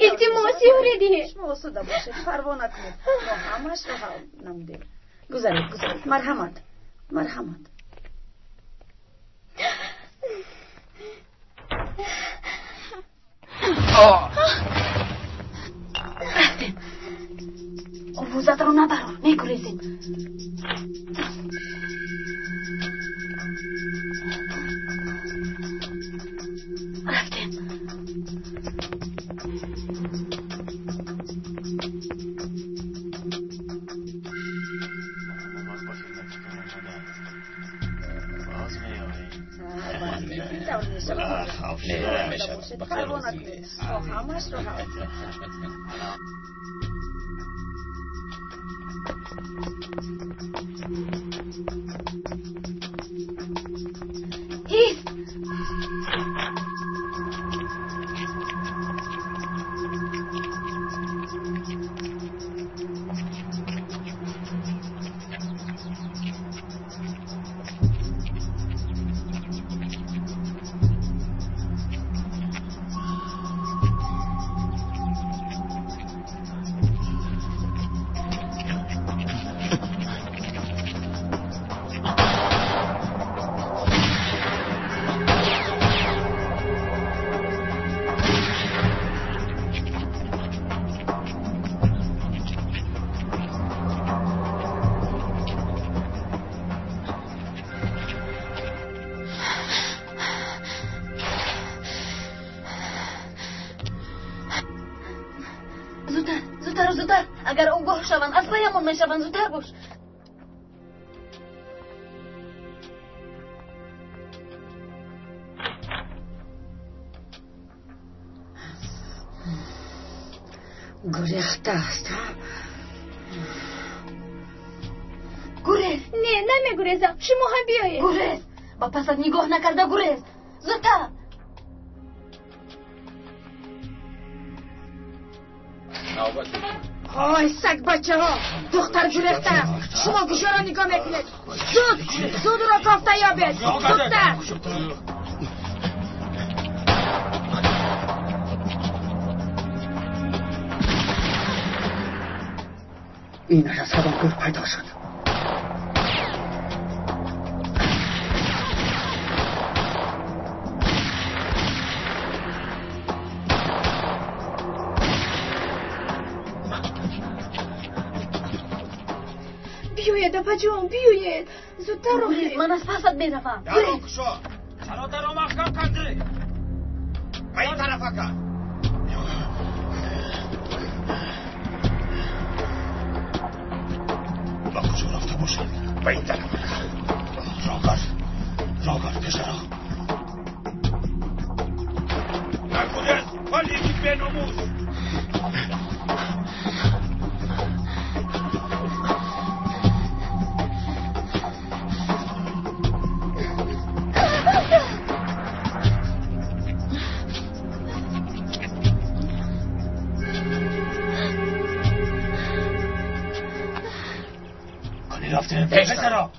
Илтимос, ёрӣ диҳед. Шумо осуда бошед, парво накунед. Мо ҳамашро ҳал намудем. Гузаред, гузаред. Марҳамат, марҳамат. Рафтем. Овозатро набарор, мегурезем. Рафтем. Ист! Зудтар, зудтар, зудтар. Агар огоҳ шаванд, аз паямон мешаванд. Зудтар бош. Гурехтааст, ҳа? Гурез! Не, намегурезам. Шумо ҳам биёед. Гурез! Ба пасат нигоҳ накарда гурез. Зудтар! Ой, сагбачаҳо! Духтар гурехтааст. Шумо куҷоро нигоҳ мекунед? Зуд! Зуд ӯро кофта ёбед! Зудтар! Инаш аз кадом кӯр пайдо шуд? Биёед, апаҷон, биёед. Зудтар Гурез, ман аз пасат меравам. Дарро кушо. Чаро дарро маҳкам кардӣ? Ба ин тараф, ака. Ба куҷо рафта бошад? Ба ин тараф, ака. Роҳ роҳ пешаро. Нагурез, палиди беномус. پسرا.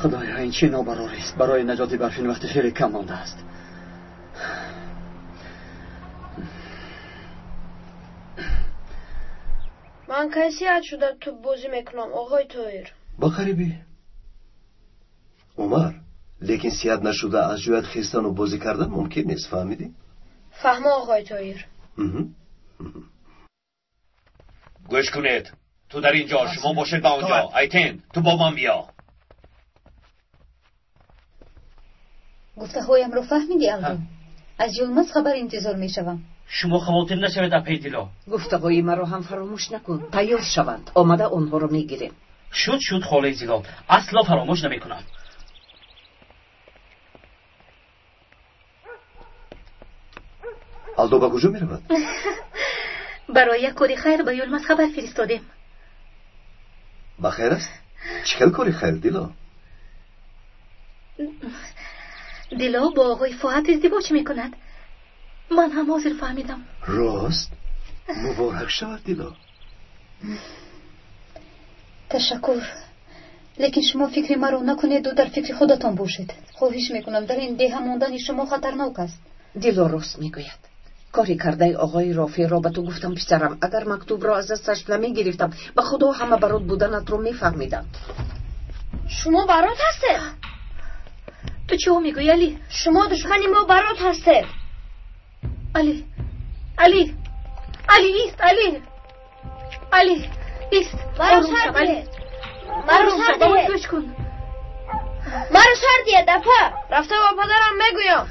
Худоё, ин чӣ нобарорист? Барои наҷоти Барфин вақти хеле кам мондааст. Ман кай сиҳат шуда тӯббозӣ мекунам, оғои Тоҳир? Ба қарибӣ. Умар, лекин сиҳат нашуда аз ҷоят хестану бозӣ кардан мумкин нест, фаҳмидӣ? Фаҳмо, оғои Тоҳир. Гӯш кунед, ту дар ин ҷо, шумо бошед ба он ҷо. Айтен, ту бо ман биё. Гуфтаҳоямро фаҳмидӣ, Алдо? Аз Юлмаз хабар интизор мешавам. Шумо хавотир нашавед, апаи Дило. Гуфтаҳои маро ҳам фаромӯш накун. Тайёр шаванд, омада онҳоро мегирем. Шуд, шуд, холаи Зилол, асло фаромӯш намекунам. Алдо ба куҷо меравад? Барои як кори хайр ба Юлмаз хабар фиристодем. Ба хайр аст? Чӣ хел кори хайр, Дило? Дило бо оғои Фоат издивоҷ мекунад. Ман ҳам ҳозир фаҳмидам. Рост? Муборак шавад, Дило. Ташаккур. Лекин шумо фикри маро накунеду дар фикри худатон бошед. Хоҳиш мекунам, дар ин деҳа мондани шумо хатарнок аст. Дило рост мегӯяд. Кори кардаи оғои Рофеъро ба ту гуфтам, писарам. Агар мактубро аз дасташ намегирифтам, ба худо ҳама барот буданатро мефаҳмиданд. Шумо барот ҳастед? Ту чӣ мегӯӣ, Али? Шумо душмани мо барот ҳастед. Али, Али, Али, ист, Али, Али, ист. Барот Ором шав, Али. ҳастед. Маро сар диҳед. Гӯш кун. Маро сар диҳед, апа. Рафта ба падарам мегӯям.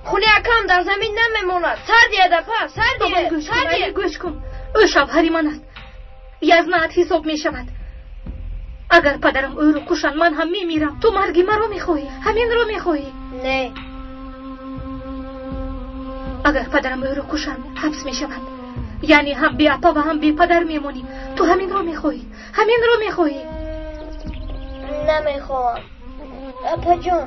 Хуни акам дар замин намемонад. Сар диҳед, апа, сар диҳед. Сар диҳед. Гӯш кун. Ӯ шавҳари ман аст. Язнаат ҳисоб мешавад. Агар падарам ӯро кушанд, ман ҳам мемирам. Ту марги маро мехоҳӣ? Ҳаминро мехоҳӣ? Не. Агар падарам ӯро кушанд, ҳабс мешавад. Яъне ҳам беапа ва ҳам бепадар мемонӣ. Ту ҳаминро мехоҳӣ? Ҳаминро мехоҳӣ? Намехоҳам. Апаҷон.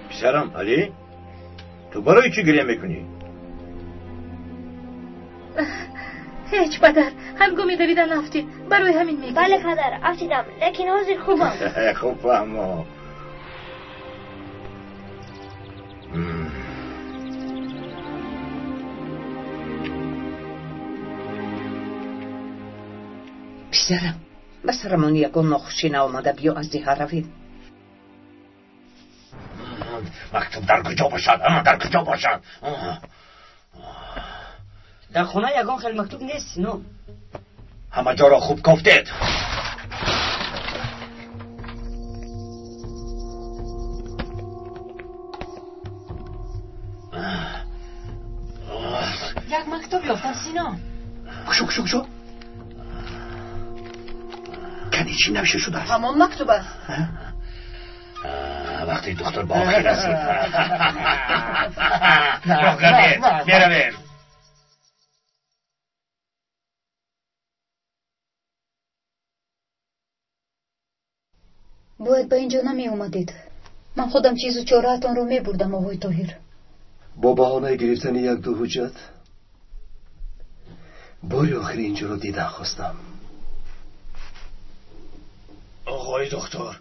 Писарам, Алӣ, ту барои чӣ гиря мекунӣ? Ҳеҷ, падар. Ҳангоми давидан афтид. Барои ҳамин мегирям. Бале, падар, афтидам, лекин ҳозир хубам. Хуб фаҳмо. Писарам, ба сарамон ягон нохушӣ наомада, биё аз деҳа равем. Мактуб дар куҷо бошад? Дар куҷо бошад? Дар хона ягон хел мактуб нест, Сино. Ҳама ҷоро хуб кофтед. Як мактуб ёфтам, Сино. Кушо, кушо, кушо. Кани чӣ навишта шудааст? Ҳамон мактуб аст. Вақти духтур ба охир расид. Роҳ гардед, меравем. Бояд ба ин ҷо намеомадед. Ман худам чизу чораатонро мебурдам, оғои Тоҳир. Бо баҳонаи гирифтани як-ду ҳуҷҷат бори охири ин ҷоро дидан хостам. Оғои доктор,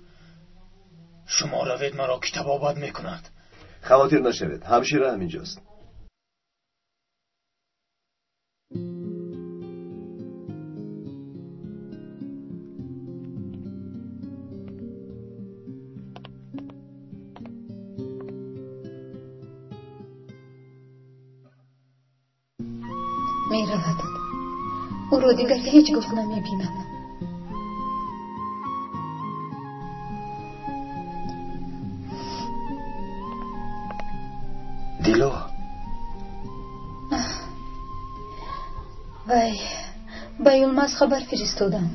шумо равед, маро ки табобат мекунад. Хавотир нашавед, ҳамшира ҳаминҷост. Меравад. Ӯро дигар ҳеҷ гоҳ намебинам. Дило. Вай, ба Юлмаз хабар фиристодам.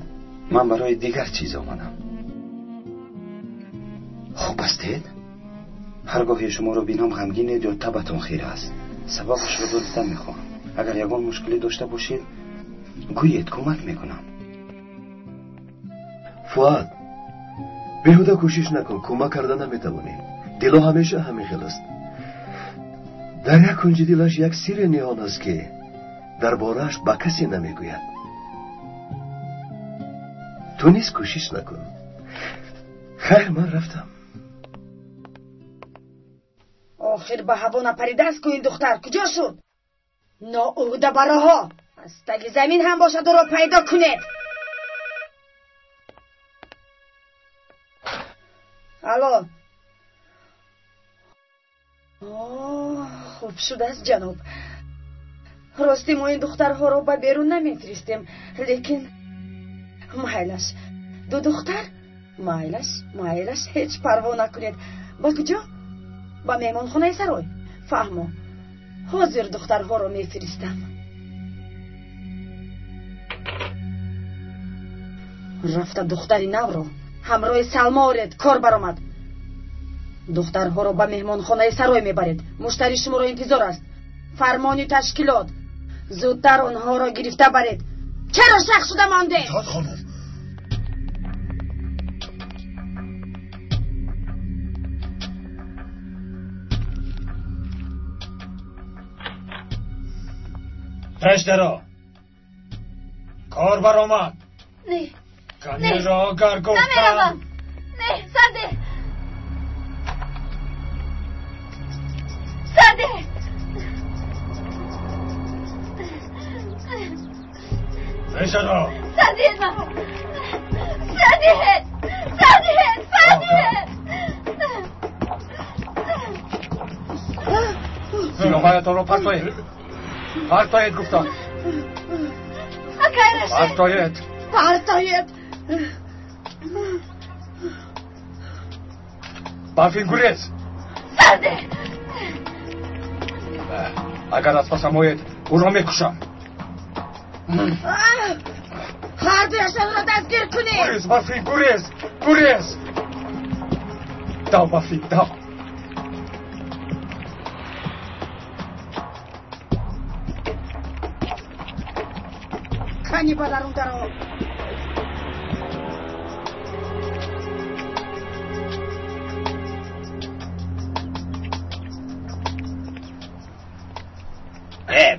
Ман барои дигар чиз омадам. Хуб ҳастед? Ҳар гоҳе шуморо бинам ғамгинед ё табатон хира аст. Сабабашро дониста мехоҳам. Агар ягон мушкилӣ дошта бошед, гӯед, кӯмак мекунам. Фуад, беҳуда кӯшиш накун, кӯмак карда наметавонӣ. Дило ҳамеша ҳамин хел аст. Дар як кунҷи дилаш як сирре ниҳон аст, ки дар борааш ба касе намегӯяд. Ту низ кӯшиш накун. Хайр, ман рафтам. Охир ба ҳаво напаридааст ку ин духтар. Куҷо шуд? Ноуҳдабароҳо, аз таги замин ҳам бошад, ӯро пайдо кунед. Алло. Хуб шудааст, ҷаноб. Рости мо ин духтарҳоро ба берун намефиристем, лекин майлаш. Ду духтар? Майлаш, майлаш, ҳеҷ парво накунед. Ба куҷо? Ба меҳмонхонаи сарой. Фаҳмо. Ҳозир духтарҳоро мефиристам. Рафта духтари навро ҳамроҳи Салмо оред, кор баромад. Духтарҳоро ба меҳмонхонаи сарой мебаред. Муштари шуморо интизор аст. Фармони ташкилот. Зудтар онҳоро гирифта баред. Чаро шах шуда мондед? Хонум. Пеш даро. Кор баромад. Не. Каниро агар гуфтам. Намеравам. Не, сарде. Сарде. Пеш даро. Сарде маро. Сарде. Сарде. Сарде. Силоҳҳоятонро партоед. Партоед гуфтам. Акай Рашид! Партоед! Партоед! Барфин гурез! Сарде! Агар аз пасам оед, ӯро мекушам. Ҳардуяшонро дастгир кунед! Гурез, Барфин, гурез! Гурез! Дав, Барфин, дав! Кани ба дарун даро!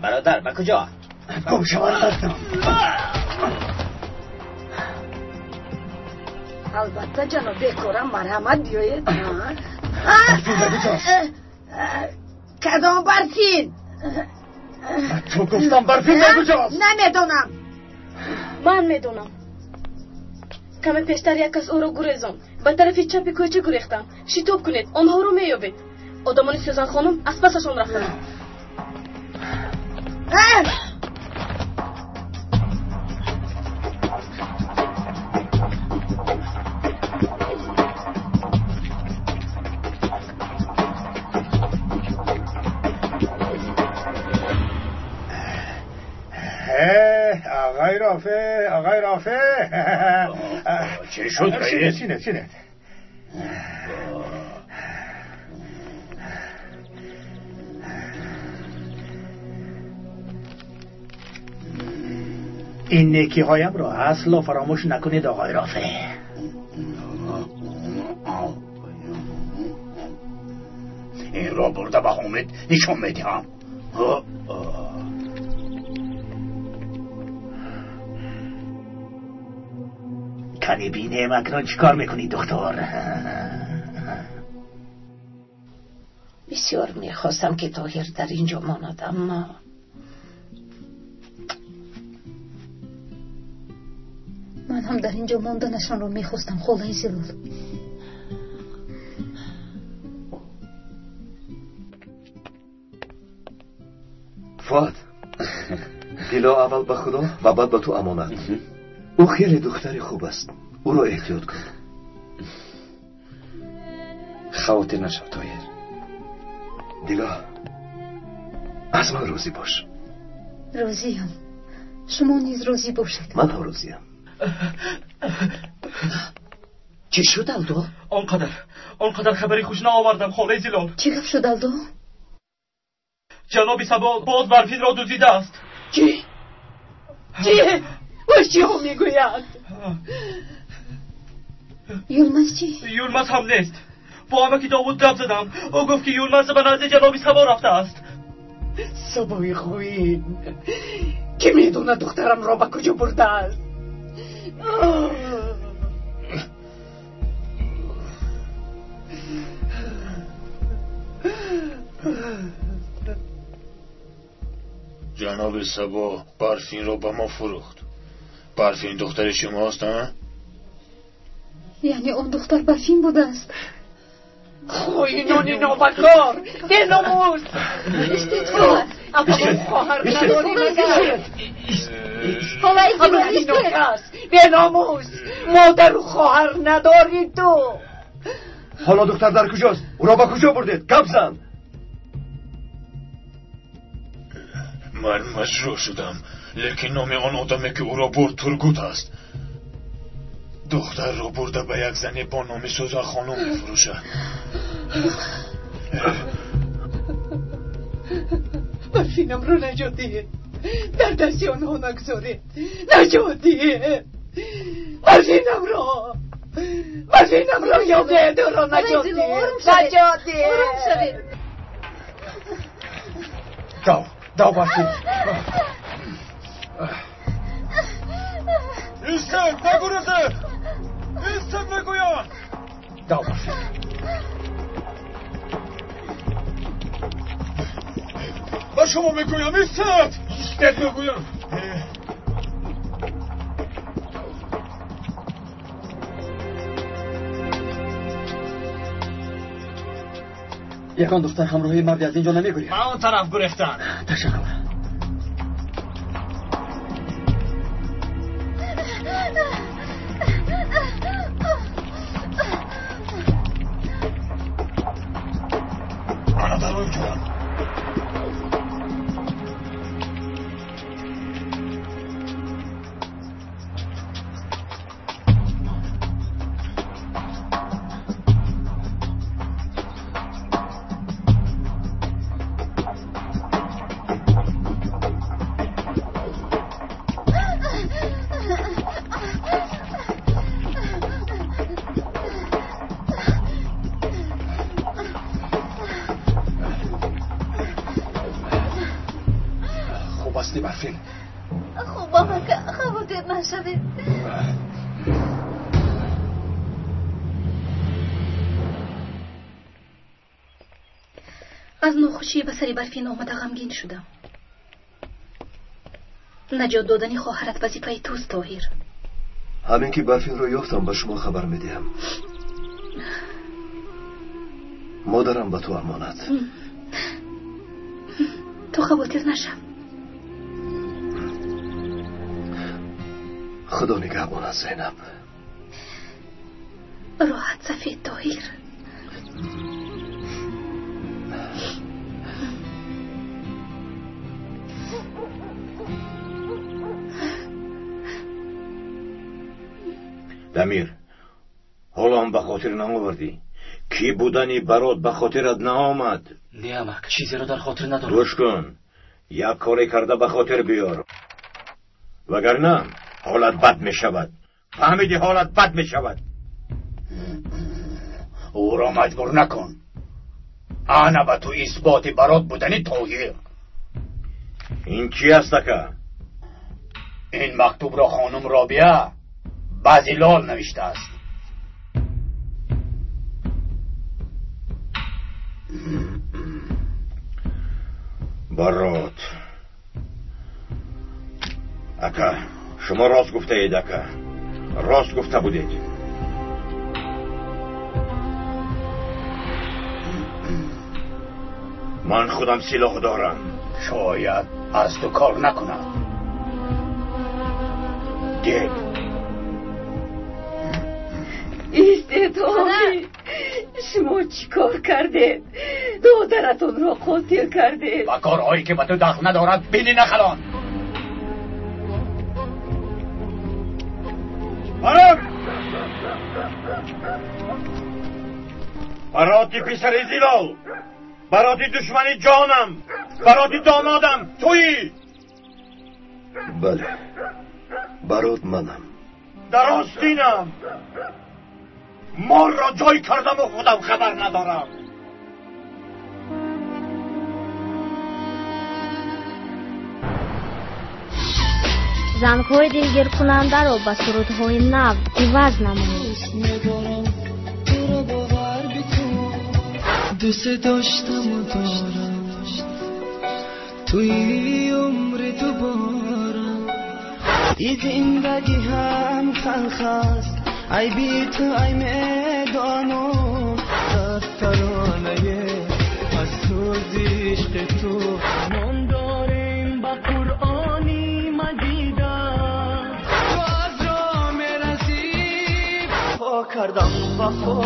Бародар, ба куҷо? Гум шавад дастам. Албатта, ҷаноб бекорам, марҳамат биёед. Кадом Барфин? Ту гуфтам Барфин дар куҷост? Намедонам. Ман медонам. Каме пештар як кас ӯро гурезонд. Ба тарафи чапи кӯча гурехтам. Шитоб кунед, онҳоро меёбед. Одамони Сӯзан хонум аз пасашон рафтанд. آقای رافع، آقای رافع، چه شد رئیس؟ چینه چینه. این نیکی هایم را اصلا فراموش نکنید آقای رافع. این را برده به حامد نشون میدهم. کنی بینیم اکنون چیکار میکنی دکتر؟ بسیار میخواستم که طاهر در اینجا ماند، اما من هم در اینجا ماندنشان را میخواستم خاله‌ی زلال. فؤاد، دلا اول به خدا و بعد به تو امانت. او خیلی دختر خوب است، او را احتیاط کن. خاطر نشو طاهر. دلا از من راضی باش. راضیم. شما نیز راضی باشید. من هم راضیم. چی شد الدو؟ آنقدر خبری خوش نآوردم خاله زلال. چی گفت شد الدو؟ جناب سبا باز برفین را دزدیده است. چی؟ چی؟ و چی ها میگوید؟ یولمز چی؟ یولمز هم نیست. با همه که داوود گپ زدم، او گفت که یولمز به نزد جناب سبا رفته است. سبای خوین که میدونه دخترم را به کجا برده است. جناب سبا برفین را به ما فروخت. برفین دختر شماست ها؟ یعنی اون دختر برفین بوده است. خوینون نابکار بناموس. اما خواهر نداری مگر؟ بناموس، مادر و خواهر نداری تو. حالا دختر در کجاست؟ او را به کجا بردید؟ گپ زن. من مجروح شدم، لیکن نام آن آدمی که او را برد ترگوت است. دختر را برده به یک زنی با نام سوزان خانم میفروشه. برفینم رو نجات دهید، در دست آنها نگذارید. نجات دهید برفینم را، برفینم را یابید، او را نجات دهید، نجات دهید. داو داو برفین. ایستید، نگریزید. ایستید میگویم. داو برفین. به شما میگویم ایستید. ایستید میگویم. یکان دختر همراهی مردی از اینجا نمیگریزد. من آن طرف گریختن. تشکر. Аз нохушӣ ба сари Барфин омада ғамгин шудам. Наҷот додани хоҳарат вазифаи туст, Тоҳир. Ҳамин ки Барфинро ёфтам ба шумо хабар медиҳам. Модарам ба ту амонат. Ту хавотир нашав. Худо нигаҳбонат, Зайнаб. Роҳат сафед, Тоҳир. Дамир, ҳоло ҳам ба хотир наовардӣ? Кӣ будани барот ба хотират наомад? Не, амак, чизеро дар хотир надорам. Гӯш кун, як коре карда ба хотир биёр, вагарна ҳолат бад мешавад. Фаҳмидӣ? Ҳолат бад мешавад. Ӯро маҷбур накун. Ана ба ту исботи барот будани Тоҳир. Ин чӣ аст, ака? Ин мактубро хонум Робия ба Зилол навиштааст. Барот ака, шумо рост гуфтаед, ака, рост гуфта будед. Ман худам силоҳ дорам. Шояд аз ту кор накунад. Дед истед, ҳоми, шумо чӣ кор кардед? Додаратонро қотил кардед. Ба корҳое ки ба ту дахл надорад бини нахалон. Барот! Бароти писари Зилол, бароти душмани ҷонам, бароти домодам туӣ. Бале, барот манам. Дар остинам морро ҷой кардаму худам хабар надорам. Зангҳои дилгиркунандаро ба сурудҳои нав иваз намоед. دوست داشتم و دارم توی عمر دوبارم ای زندگی هم خلخ است ای بی تو ای میدانم ترانه از سوز عشق تو من داریم با قرآنی مجیدم تو از را میرسی پا کردم وفا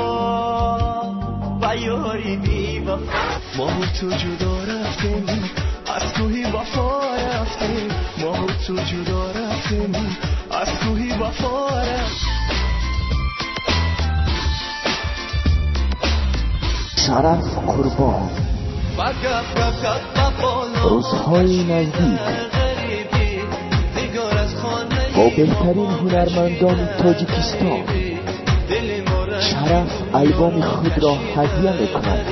با یاری بی وفا ما تو جدا رفتیم از کوهی وفا رفتیم ما تو جدا رفتیم از کوهی وفا رفتیم. Шараф Қурбон рӯзҳои наздик бо беҳтарин ҳунармандони Тоҷикистон Шараф албоми худро ҳадя мекунад.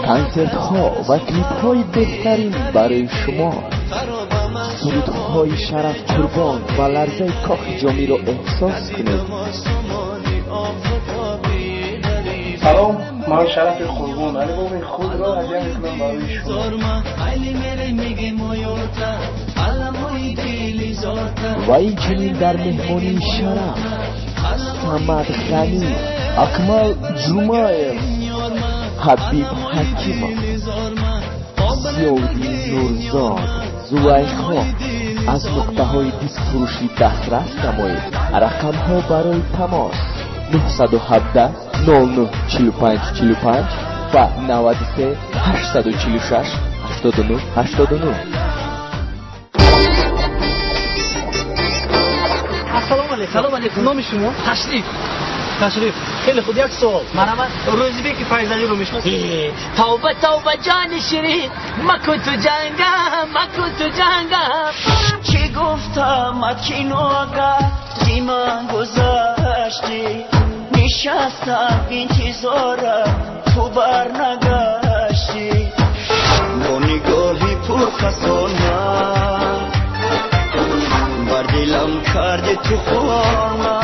Консертҳо ва клипҳои беҳтарин барои шумо. Сурудҳои Шараф Қурбон ва ларзаи Кохи Ҷомиро эҳсос кунед. Салом, ман Шарафи Қурбон албоми худро ҳадя мекунам барои шумо. Ва инчунин дар меҳмонии Шараф Самад Ғанӣ, Акмал Ҷумаев, Ҳабиб Ҳакимов, Зиёвиддин Нурзод, Зулайхо. Аз нуқтаҳои дискфурӯшӣ дастрас намоед. Рақамҳо барои тамос 917 09 45 45. Ба 93 846 89 89. Ассалому алайкум. Салом алайкум. Номи шумо? Ташриф. Ташриф. Хеле хуб, як суол. Марҳамат, Рӯзибеки Файзалиро мешиносед? Тавба, тавба, ҷони ширин, макун ту ҷангам, макун ту ҷангам. Чӣ гуфтамат, кино агар зи ман гузаштӣ, нишастам интизорам, ту барнагаштӣ. Бо нигоҳи пурхасона бар дилам карди ту хона.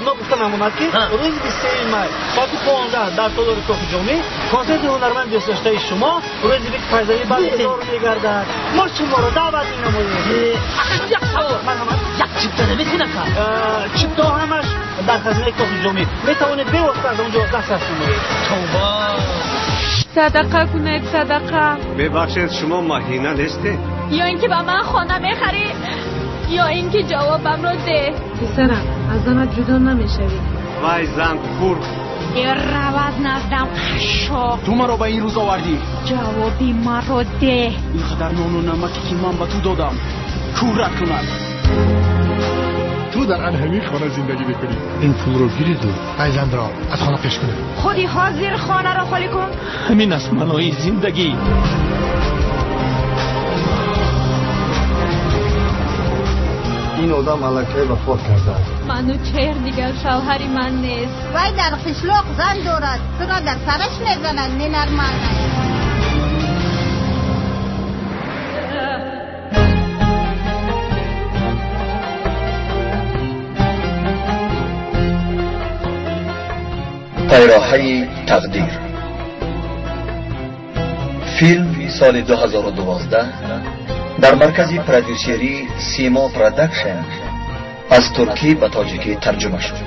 Ногуфта намонад, ки рӯзи 23 май соати 15 дар толори Кохи Ҷомӣ консерти ҳунарманди дӯстдоштаи шумо Рӯзибеки Файзалӣ баргузор мегардад. Мо шуморо даъват менамоем. Як савол. Марҳамат. Як чипта наметавонам кард? Чиптаҳо ҳамаш дар хазинаи Кохи Ҷомӣ. Метавонед бевосита аз он ҷо дастрас намоед. Тавба. Садақа кунед, садақа. Бебахшед, шумо маҳина нестед? Ё ин ки ба ман хона мехарӣ, ё ин ки ҷавобамро деҳ. Писарам, аз занат ҷудо намешавӣ. Вай зан хурд. Равад наздам, қашшоқ. Ту маро ба ин рӯз овардӣ. Ҷавоби маро деҳ. Ин қадар нону намаке ки ман ба ту додам, кӯрат кунад. Ту дар ан ҳамин хона зиндагӣ мекунӣ. Ин пулро гириду файзандро аз хона пеш кунед. Худи ҳозир хонаро холӣ кун. Ҳамин аст маънои зиндагӣ. Ин одам аллакай вафот кардааст. Манучеҳр дигар шавҳари ман нест. Вай дар қишлоқ зан дорад, туро дар сараш мезанад, ненормальная. Пайроҳаи тақдир. Филм соли 2012 дар маркази продюсерии Симо Продакшн аз туркӣ ба тоҷикӣ тарҷума шуд.